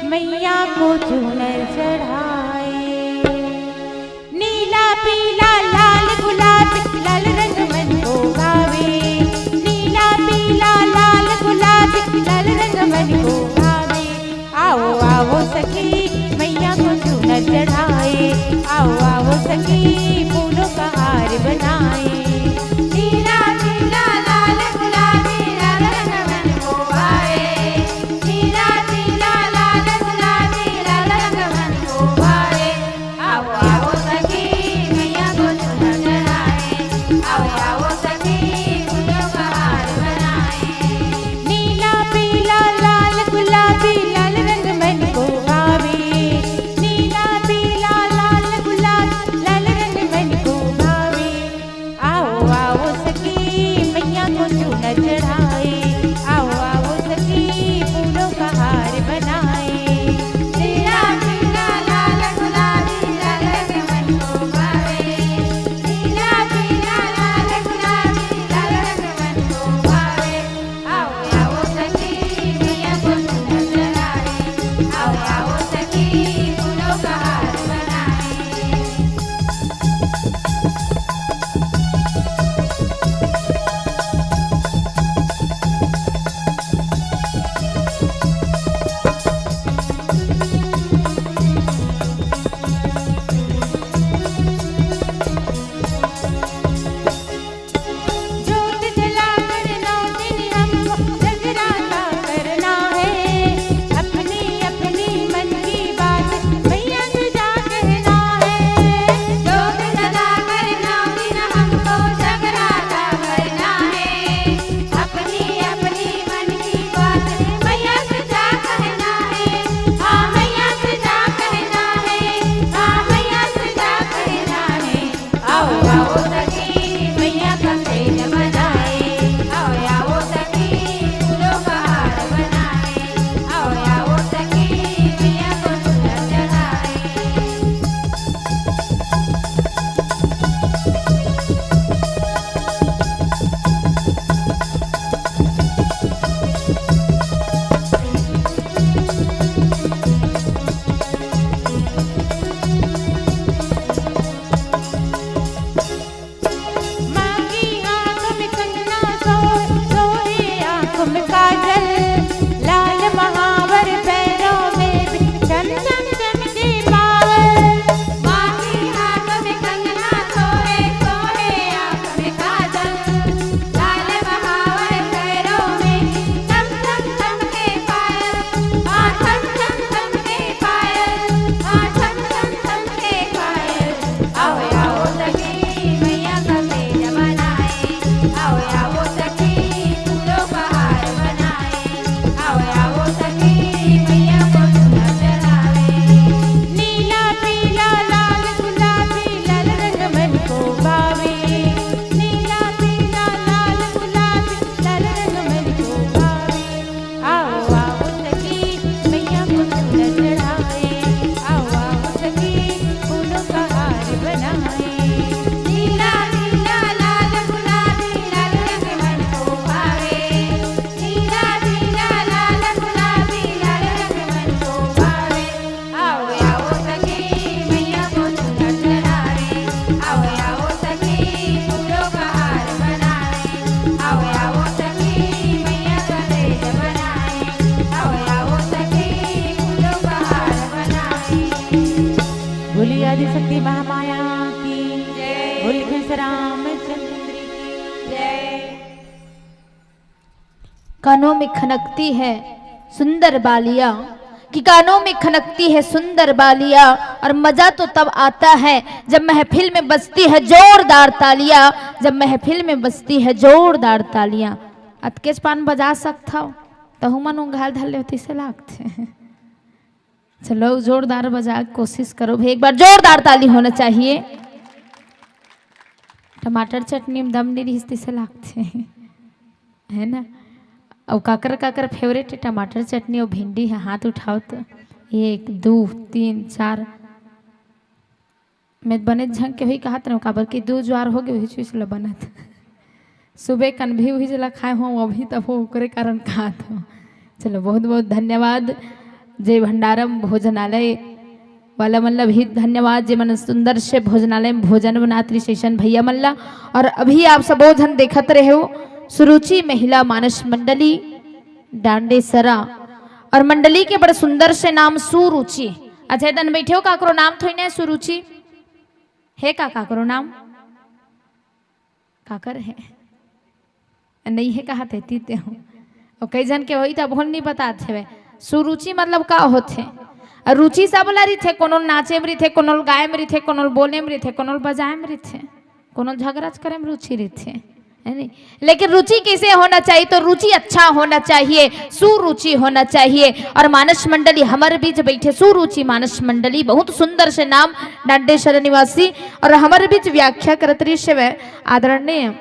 मैया को चुनर चढ़ाए। नीला पीला लाल गुलाबी, लाल रंग मन को भावे। नीला पीला लाल गुलाबी, लाल रंग मन को भावे। आओ आओ सखी, मैया को चुनर चढ़ाए। आओ आओ सखी, फूलों का हार बनाए। नीला पीला लाल गुलाबी, लाल रंग मन को भाए। नीला पीला लाल गुलाबी, लाल रंग मन को भाए। आओ आओ सखी, मैया को चुनर चढ़ाए। आओ आओ सखी, फूलों का हार बनाए। नीला पीला लाल गुलाबी, लाल रंग मन को भावे। नीला पीला लाल गुलाबी, लाल रंग मन को भावे। आओ आओ सखी, मैया को चुनर चढ़ाए। आओ आओ सखी, फूलों का हार बनाए। नीला पीला लाल गुलाबी, लाल रंग मन को भावे। नीला पीला लाल गुलाबी, लाल रंग मन को भावे। आओ आओ सखी, मैया को चुनर चढ़ाए। आओ आओ सखी, फूलों का हार बनाए। जोत जलाकर नौ दिन हमको जगराता करना है। अपनी अपनी मन की बात मैया से जा कहना है। जोत जलाकर नौ दिन हमको जगराता करना है। अपनी अपनी मन की बात मैया से जा कहना है। हाँ, मैया से जा कहना है। हाँ, मैया से जा कहना है। आओ आओ सखी, मैया का तेज बनाए। आओ आओ सखी, फूलों का हार बनाए। आओ आओ सखी, मैया को चुनर चढ़ाए। माँ की आँख में कंगना सोए, सोए आँख में काजल, लाल महावर पैरों में भी चम चम चमके पायल। माँ की आँख में कंगना सोए, सोए आँख में काजल, लाल महावर पैरों में चम चम चमके पायल। हाँ, चम चम चमके पायल। हाँ, चम चम चमके पायल। आओ आओ सखी, मैया का तेज बनाए। आओ आओ सखी, फूलों का हार बनाए। शक्ति महामाया की जय। बोल घनश्याम रामचंद्र की जय। कानों में खनकती है सुंदर बालियां, कि कानों में खनकती है सुंदर बालियां, और मजा तो तब आता है जब महफिल में बजती है जोरदार तालियां, जब महफिल में बजती है जोरदार तालियां। अतकेच पान बजा सकथव, तहू मन उंघाल धर लेव तइसे लागथे। चलो, जोरदार बजा के कोशिश करो भाई, एक बार जोरदार ताली होना चाहिए। टमाटर चटनी में दम नहीं रहिस तइसे लागथे, है ना? अउ काकर काकर फेवरेट है टमाटर चटनी अउ भिंडी है, हाथ उठाओ तो। एक, दू, तीन, चार। मैं बने झंग के हुई कहत रहूं, काबर कि दू जुआर हो गए, वही चीज ल बनत। सुबह कन भी वही जला खाए हो, अभी तब हो, ओकरे कारण खात हो। चलो, बहुत बहुत धन्यवाद। जय भंडारम भोजनालय वाला मन ल भी धन्यवाद, जे मन सुंदर से भोजनालय में भोजन बनात रहिस, अइसन भैया मन ल। और अभी आप सबो झन देखत रहे हो सुरुचि महिला मानस मंडली डांडेसरा, और मंडली के बड़ सुंदर से नाम सुरुचि। अच्छा, एदन बैठे हो, काकरो नाम थोड़ी ना सुरुचि है का? काकरो नाम काकर है? नहीं है, कहा थे तीते हो। और कई जन के होई त अब होन नहीं बतात हवे। सुरुचि मतलब का होथे? और रुचि सब ला रिथे, कोनो नाचे में रिथे, कोनो गाय में रिथे, कोनो बोले में रिथे, कोनो बजाए में रिथे, कोनो झगड़ा करे में रुचि रिथे, है नहीं? लेकिन रुचि कैसे होना चाहिए? तो रुचि अच्छा होना चाहिए, सुरुचि होना चाहिए। और मानस मंडली हमर बीच बैठे सुरुचि मानस मंडली, बहुत सुंदर से नाम, डांडेसरा निवासी, और हमर बीच व्याख्या करत रहिस हवे आदरणीय,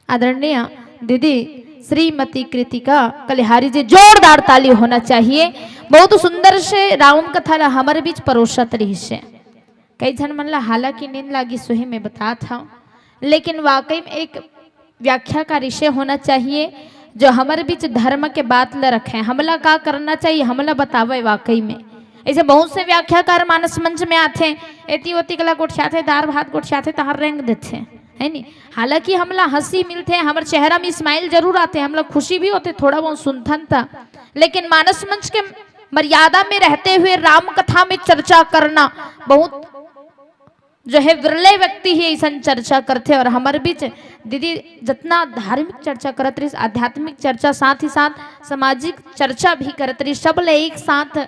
आदरणीय दीदी श्रीमती कृतिका कलिहारी जी, जोरदार ताली होना चाहिए। बहुत सुंदर से राम कथा ला हमर बीच परोसत रहिस हे। कई झन मन ला हालांकि नींद लागी, सोही में बतात हव, लेकिन वाकई में एक व्याख्या का विषय होना चाहिए, जो हमर बीच धर्म के बात ल रखे, हमला का करना चाहिए, हमला बतावे वाकई में। ऐसे बहुत से व्याख्याकार मानस मंच में आथे, एती ओती कला गोठियाथे, दार भात गोठियाथे, तहार रेंग देथे, है नी? हालांकि हमला हंसी मिलथे, हमर चेहरा में स्माइल जरूर आथे, हमला खुशी भी होथे, थोड़ा बहुत सुनथन त, लेकिन मानस मंच के मर्यादा में रहते हुए राम कथा में चर्चा करना बहुत जो है विरले व्यक्ति ही ऐसन चर्चा करथे। और हमर बीच दीदी जितना धार्मिक चर्चा करत रहिस, आध्यात्मिक चर्चा, साथ ही साथ सामाजिक चर्चा भी करत रहिस, सब ले एक साथ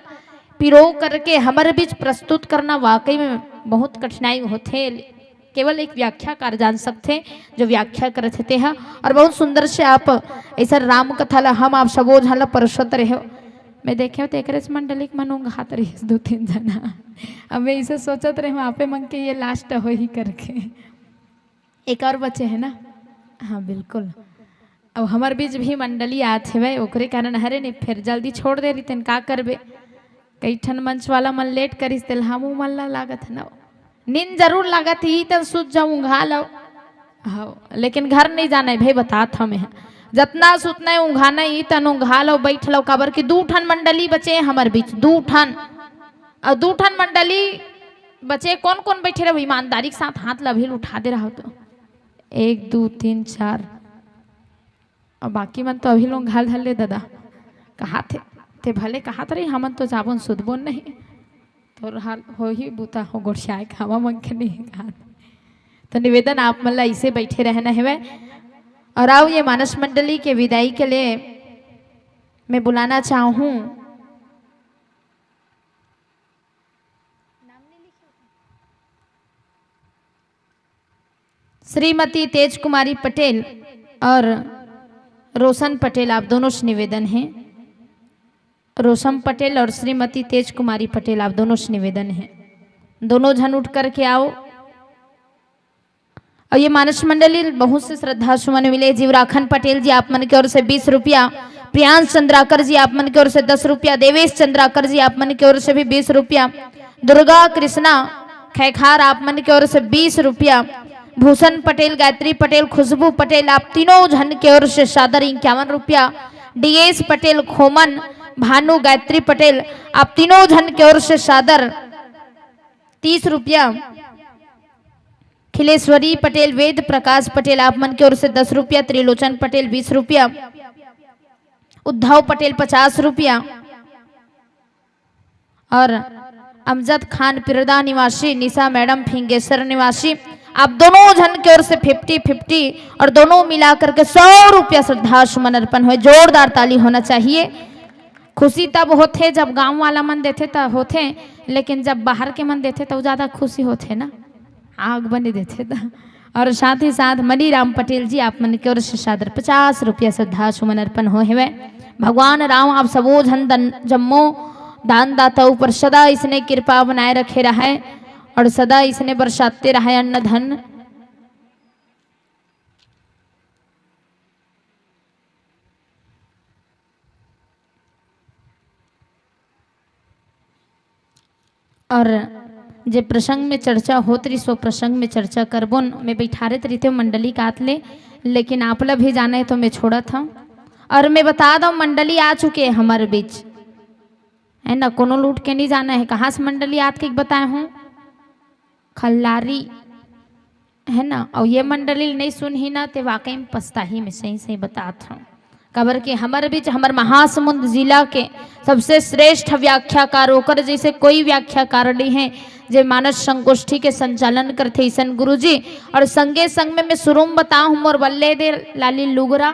पिरो करके हमर बीच प्रस्तुत करना वाकई में बहुत कठिनाई होथे। केवल एक व्याख्याकार जान सकथे, जो व्याख्या करत हे तेहा। और बहुत सुंदर से आप ऐसा राम कथा ला हम आप सबो झन ला परोसत रहे हो। मैं देखे हो तो एकरेच मंडली के मन उंघात रहिस दो तीन जना। अब मैं इसे सोचत रहे हूँ, आपे मन के ये लास्ट होही करके। एक और बचे है ना? हाँ, बिल्कुल। अब हमर बीच भी मंडली आत हेवय, ओकरे कारण हरे नहीं, फिर जल्दी छोड़ दे रहितेन, का करबे? कई ठन मंच वाला मन लेट करिस, तेल हमू मन ला लागत है ना, नींद जरूर लागत ही, तन सुत जाऊं, उंघा लव। हाँ, लेकिन घर नहीं जाना है भाई, बतात हमें, जतना सुतना है, उंघाना ही, तन उंघा लव, बैठ लव, काबर कि दू ठन मंडली बचे हैं हमर बीच, दू ठन, और दू ठन मंडली बचे। कौन कौन बैठे रहो, ईमानदारी के साथ हाथ ला अभी उठा दे रहो तो, एक, दू, तीन, चार, और बाकी मन तो अभी लोग घाल धर ले दादा। कहा थे, ते भले कहा रही, हमन तो जाबोन सुधबोन नहीं, तोर हाल हो ही बूता हो गोठियाए खावा मन के नहीं कहा। तो निवेदन आप मन ला इसे बैठे रहना हेवय। और आओ, ये मानस मंडली के विदाई के लिए मैं बुलाना चाहूँ श्रीमती तेज कुमारी पटेल और रोशन पटेल, आप दोनों से निवेदन है। रोशन पटेल और श्रीमती तेज कुमारी पटेल, आप दोनों से निवेदन है, दोनों झन उठ करके आओ। और ये मानस मंडली बहुत से श्रद्धा सुमन मिले। जीवराखन पटेल जी, आप मन के ओर से बीस रुपया, प्रियांश चंद्राकर जी, आप मन के ओर से दस रुपया, देवेश चंद्राकर जी, आप मन के ओर से भी बीस रुपया, दुर्गा कृष्णा खैखार, आप मन के ओर से बीस रुपया, भूषण पटेल, गायत्री पटेल, खुशबू पटेल, आप तीनों झन के ओर से सादर इक्यावन रुपया, डीएस पटेल, खोमन, भानु, गायत्री पटेल, आप तीनों झन के ओर से सादर तीस रुपया, खिलेश्वरी पटेल, वेद प्रकाश पटेल, आप मन के ओर से दस रुपया, त्रिलोचन पटेल बीस रुपया, उद्धव पटेल पचास रुपया और अमजद खान पिरदा निवासी, निशा मैडम फिंगेश्वर निवासी, आप दोनों झन के ओर से फिफ्टी फिफ्टी और दोनों मिला करके सौ रुपया श्रद्धा सुमन अर्पण होय। जोरदार ताली होना चाहिए। खुशी तब होथे जब गांव वाला मन देथे त होथे, लेकिन जब बाहर के मन देथे त ज्यादा खुशी होथे ना। आग बने देथे त। और साथ ही साथ मनीराम पटेल जी, आप मन के ओर से सादर पचास रुपया श्रद्धा सुमन अर्पण हो हेवय। भगवान राम आप सबो झन दन, जम्मो दानदाता ऊपर सदा इसने कृपा बनाए रखे रहय और सदा इसने बरसाते रहय अन्न धन। और जे प्रसंग में चर्चा होत रहिस, ओ प्रसंग में चर्चा करबो न। मैं बैठारे त रहिते मंडली कात ले, लेकिन आप ला भी जाना है तो मैं छोड़त हूँ। और मैं बता दूँ, मंडली आ चुके हैं हमारे बीच, है ना? कोनो लूट के नहीं जाना है। कहाँ से मंडली आत के बताए हूँ? खल्लारी, है ना? और ये मंडली नहीं सुनही ना, ते वाकई में पछताही, मैं सही सही बतात हूँ। काबर के हमर बीच, हमर महासमुंद जिला के सबसे श्रेष्ठ व्याख्याकार, ओकर जैसे कोई व्याख्याकार नहीं है, जे मानस संगोष्ठी के संचालन करथे ईशन गुरुजी। और संगे संग में मैं शुरू में बताऊँ, मोर बल्ले दे लाली लुगरा,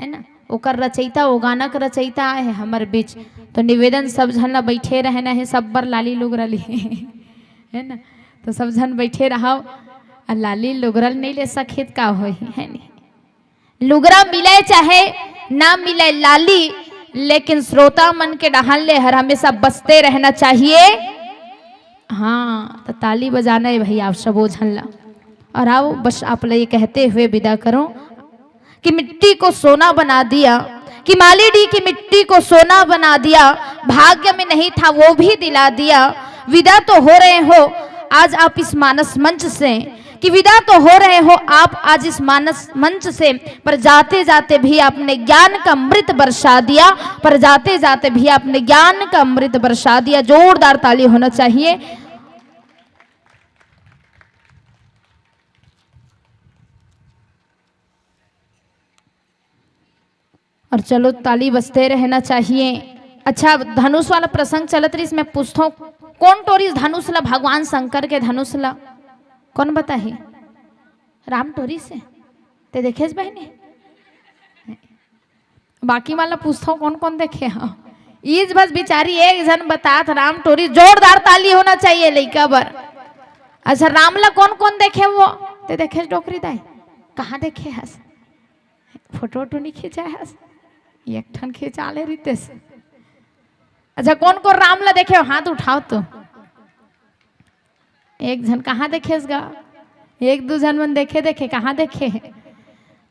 है ना, ओकर रचयिता, ओ गाना के रचयिता आए है हमर बीच। तो निवेदन, सब झन ला बैठे रहना है, सब बर लाली लुगरा ली है ना? तो सब झन बैठे रहव। आ लाली लुगरा ल नहीं ले सकिस त का होही, है नी? लुगरा मिले चाहे ना मिले लाली, लेकिन श्रोता मन के डहान ले हर हमेशा बसते रहना चाहिए। हाँ, तो ताली बजाना है भाई आप सबो झन ला। और आओ, बस आप ला ये कहते हुए विदा करूं कि मिट्टी को सोना बना दिया, कि माली डी की मिट्टी को सोना बना दिया, भाग्य में नहीं था वो भी दिला दिया। विदा तो हो रहे हो आज आप इस मानस मंच से, कि विदा तो हो रहे हो आप आज इस मानस मंच से, पर जाते जाते भी आपने ज्ञान का अमृत बरसा दिया, पर जाते जाते भी आपने ज्ञान का अमृत बरसा दिया। जोरदार ताली होना चाहिए। और चलो, ताली बजते रहना चाहिए। अच्छा, धनुष वाला प्रसंग चलत रहिस, मैं पूछथों, कोन टोरिस धनुष ला, भगवान शंकर के धनुष ला? कोन बताही? राम टोरिस हे। ते देखेस बहिनी? बाकी मन ला पूछथों, कोन कोन देखे हव? ईज बस बिचारी एक झन बतात, राम टोरिस। जोरदार ताली होना चाहिए लइका बर। अच्छा, राम ला कोन कोन देखे वो? ते देखेस डोकरी दाई? कहाँ देखे हस? फोटो वोटो नहीं खिंचाए हस? एक ठन खिंचा ले रितेस। अच्छा, कोन कोन राम ला देखे हो? हाथ उठाओ तो। एक झन कहाँ देखेस गा? एक दू झन मन देखे देखे, कहाँ देखे हे?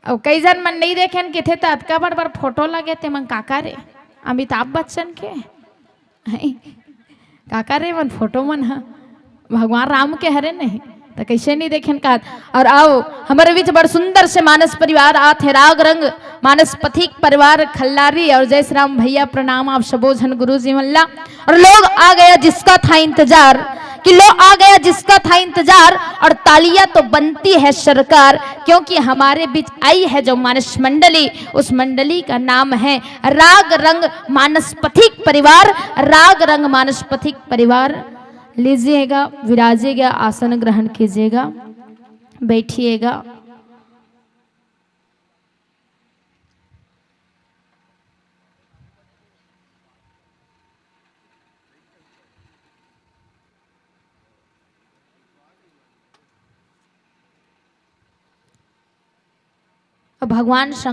अउ कई झन मन नहीं देखे न किथे, त अतका बड़ बड़ फोटो लगे, ते मन काका रे? अमिताभ बच्चन के? हैं? काका रे, मन फोटो मन ह भगवान राम के हरे नहीं, त कैसे नहीं देखेन का? और आओ, हमारे बीच बड़ सुंदर से मानस परिवार आत हे, राग रंग मानस पथिक परिवार खल्लारी और जय श्री राम भैया, प्रणाम आप सबो झन गुरु जी मन ला। और लोग आ गया जिसका था इंतजार, कि लोग आ गया जिसका था इंतजार, और तालियां तो बनती है सरकार, क्योंकि हमारे बीच आई है जो मानस मंडली, उस मंडली का नाम है राग रंग मानस पथिक परिवार। राग रंग मानस पथिक परिवार, लीजिएगा, विराजिएगा, आसन ग्रहण कीजिएगा, बैठिएगा। अब भगवान शंकर